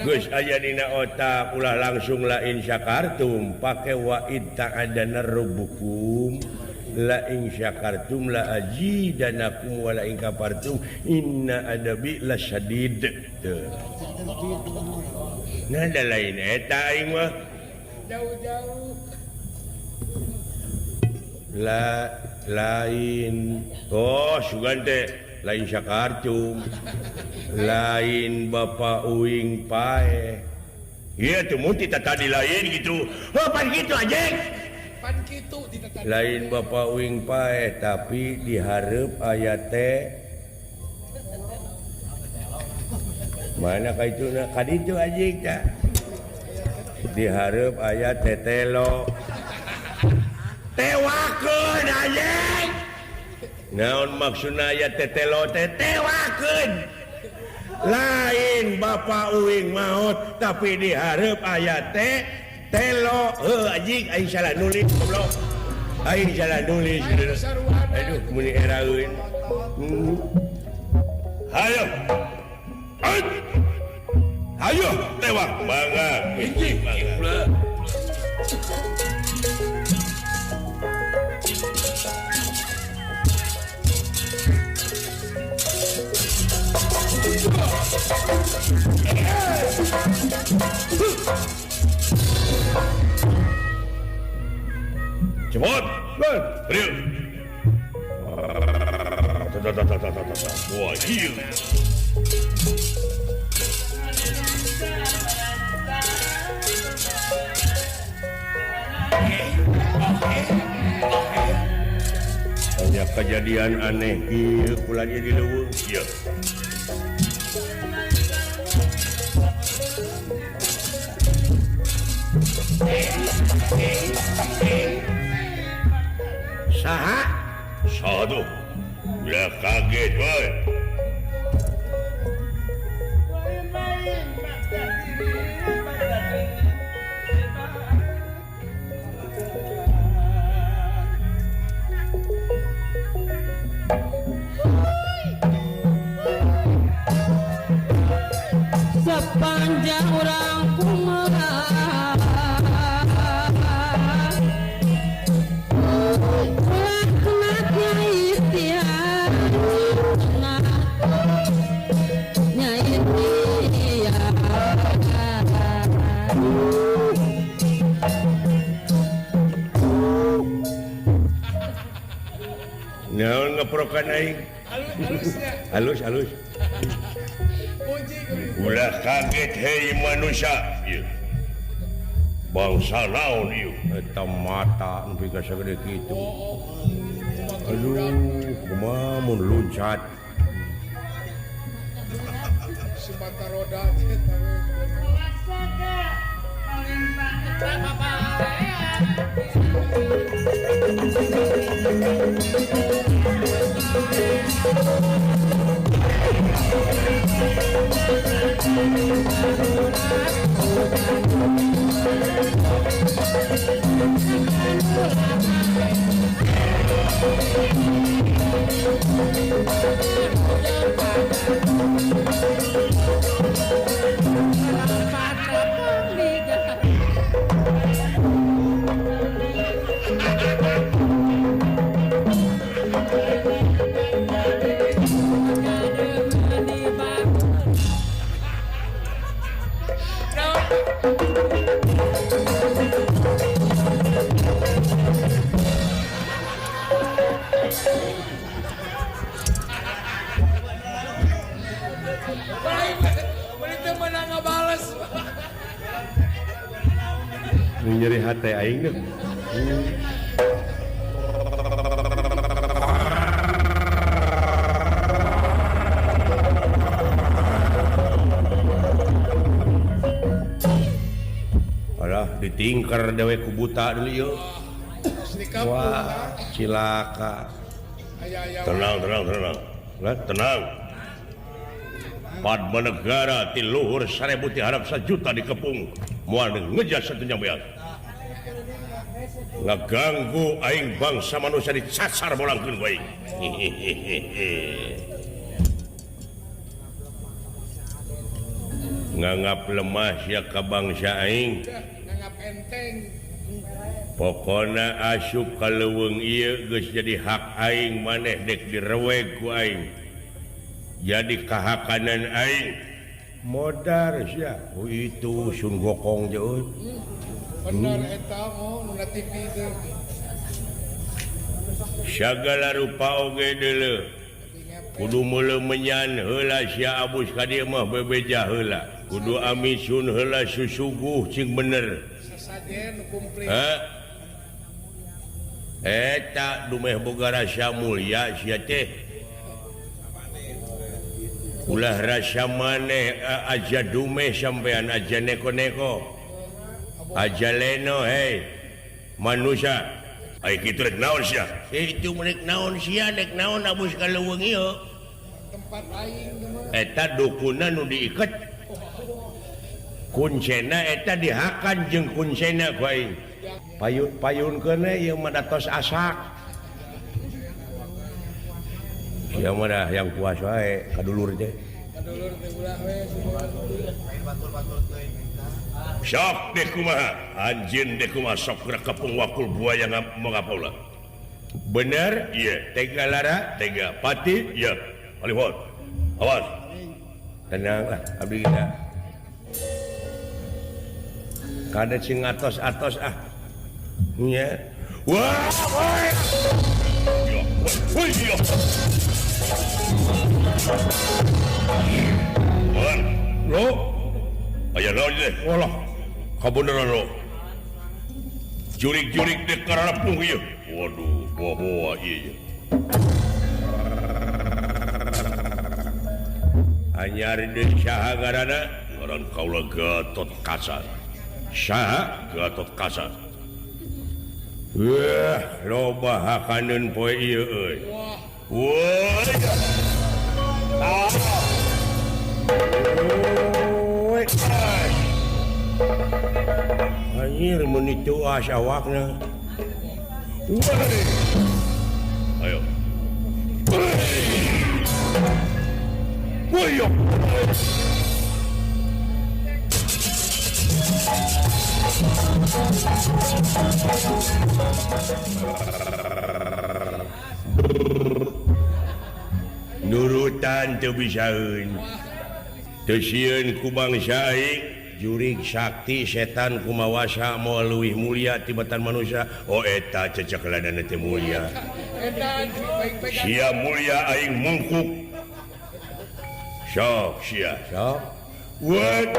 Geus aya dina otak ulah langsung la in syakartum pake wa id ta'adana rabbukum la in syakartum la azidanakum wa la in kafartum inna adabi lasyadid. Nah, ada lain eta aing mah jauh-jauh. La lain. Oh, sugan teh lain syakartum. Lain bapak uing pae. Ieu teh mun tita tadi lain gitu. Oh, pan kitu anjing. Pan kitu tita tadi. Lain bapak uing pae tapi dihareup aya teh mana ka itu na ka ditu anjing tah. Dihareup aya tetelo. Tewakeun anjing. Naon maksudna aya tetelo teh tewakeun. Lain bapak uing maot tapi dihareup aya teh telo. Heuh anjing aing salah nulis goblok. Aing salah nulis. Aduh muni eraeun. Hayo. Ayo tewak mangga hiji mangga. Cepat, riuk. Wah, iya. Banyak kejadian aneh ieu kula di leuweung. Ieu. Saha? Saha tuh? Ulah kaget woy. Sepanjang orang kumaha Naon ngeprokan aing? Halus halus. Ulah kaget hei manusia. Ieu. Bangsa naon ieu? Eta mata nepi ka sagede kitu. Aduh, kumaha mun luncat. Si mata roda eta we. Nyeri hati aing deh. Alah ditingker dewe ku buta dulu yuk. Wah, cilaka. Tenang, tenang, tenang. Lah, tenang. Padma negara ti luhur 1000 ti harap 1 juta dikepung. Moal ngejas satunya beas. Ngaganggu aing bangsa manusia dicasar bolangkeun ku aing. Nganggap lemah sia ka bangsa aing. Nganggap enteng. Pokona asup ka leuweung ieu geus jadi hak aing maneh dek direweg ku aing. Jadi kahakanan aing. Modar sia. Oh itu Sun Gokong je euy. Bener eta oh nu TV teh. Sagala rupa oge deuleu. Kudu meuleuh menyan heula sia abus ka dieu mah bebeja heula. Kudu amisun heula susuguh cing bener. Sasajen nu kumplit. Heh. Eta dumeh boga rasa mulia sia teh. Ulah rasa maneh aja dumeh sampean aja neko-neko. Aja leno hei manusia. Ai kitu rek naon sia? Itu rek naon sia rek naon abus ka leuweung ieu. Tempat aing mah. Eta dukuna nu diiket. Kuncena eta dihakan jeung kuncena ku aing. Payun-payunkeun we ieu mah datos asak. Sia mah dah yang puas wae ka dulur teh. Ka dulur teh ulah we. Batur-batur teuing eta. Sok deh kumaha, anjeun deh kumaha sok geura kepung wakul buaya mangapa ulah. Bener? Iya. Tega lara, tega pati, iya. Alihot. Awas. Tenang lah abdi kita. Kada sing atos-atos ah. Nya. Wah, woi. Yo, woi, yo. Wan, lo. Aya naon teh? Walah. Kabeneran lo. Jurik-jurik dek kararapung ieu. Waduh, boa-boa ieu. Anyar deui saha ngaranna? Ngaran kaula Gatot Kaca. Saha Gatot Kaca? Wah, loba hakaneun poe ieu euy. Wah. Woi. Anjir mun dituas awakna. Woi. Ayo. Woi. Nurutan teu bisaeun. Teu sieun ku bangsa aing, jurig sakti setan kumawasa moal leuwih mulia tibatan manusia. Oh eta cecekladana teh mulia. Sia mulia aing mungkuk. Sok sia, sok. What?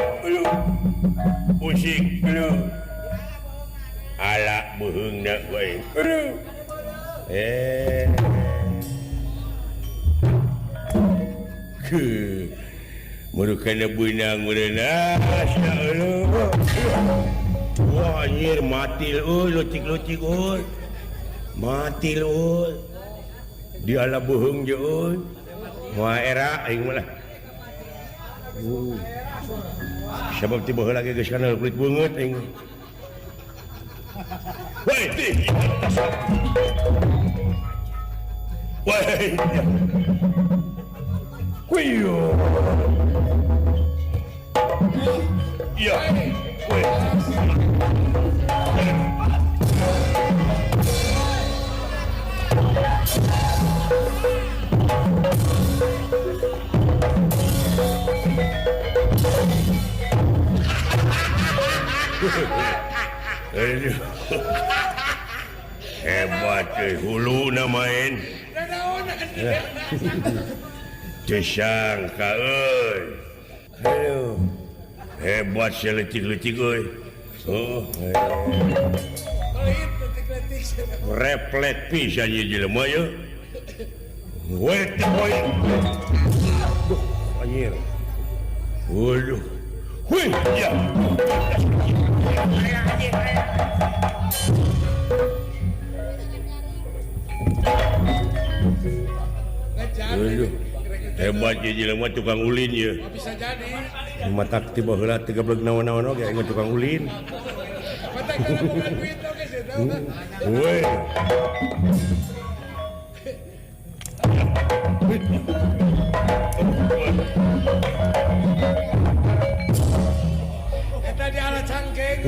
Musik aduh. Ala beuheungna ku aing. Aduh. Meureun beunang meureun wah anjir mati euy leutik-leutik euy. Mati euy. Di ala beuheung je euy. Moal era aing mah lah. Sabab ti baheula ge geus kana kulit beungeut aing. Woi, woi. Wih. Ya. Woi. Hebat hulu na main. Tesangka euy. Aduh. Hebat sia leutik-leutik euy. Oh. Reflek pisan ieu jelema ye. Weh boy. Duh, anjir. Waduh. Wih, ya. Aduh. Hebat ieu jelema tukang ulin ye. Bisa jadi. Matak ti baheula teu gablek naon-naon oge aing tukang ulin. Matak boga duit oge sih tahu. Weh. Eta di ala cangkeng.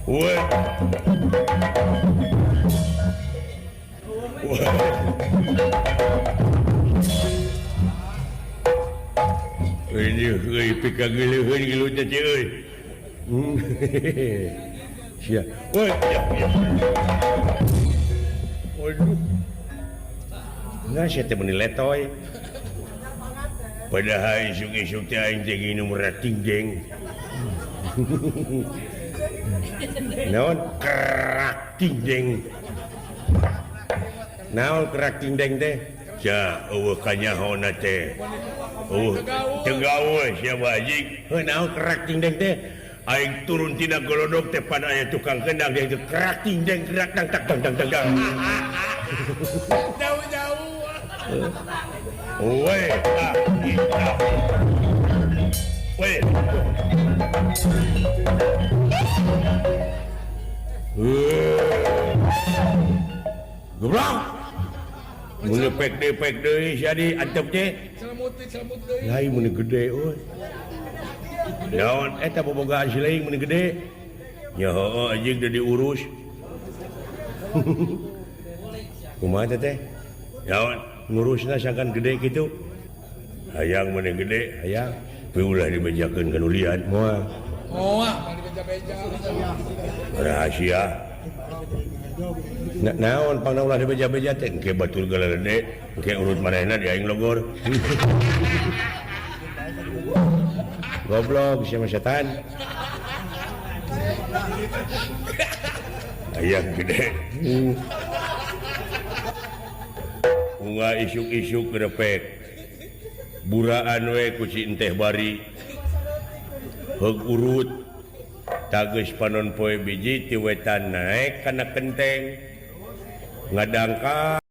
Weh. Ini euy pikageuleuheun gelut teh euy. Sia. Woi, ya. Waduh. Nah, sia teh meuni letoy. Padahal isuk-isuk teh aing teh nginum ratingjeng. Naon kerak tingjeng. Naon kerak tingjeng teh? Ja, eueuh kanyahona teh. Oh, teu gawe sia bajing. Heuh naon kerak tingjeng teh? Aing turun tina golodok teh pan aya tukang kendang dia itu kerak tingjeng kerak tang tang tang tang tang. Jauh-jauh. Weh, ah, ah. Weh. Goblok. Mun pek deui pek deui sia di antep teh. Celemut deui. Lain mun gede euy. Naon eta bobogaan si lain mun gede. Nya heueuh anjing deui diurus. Kumaha teh? Naon ngurusna sangkan gede kitu. Hayang mun gede, hayang. Tapi ulah dibejakeun ka nu lian moal. Moal moal dibeja-beja. Rahasia. Naon pangna ulah dibeja-beja teh engke batur galede, engke urut manehna di aing logor. Goblok sia mah setan. Hayang gede. Unga isuk-isuk grepek. Buraan we ku si enteh bari. Heug urut. Tageus panon poe biji ti wetan naek kana kenteng. Ngadangka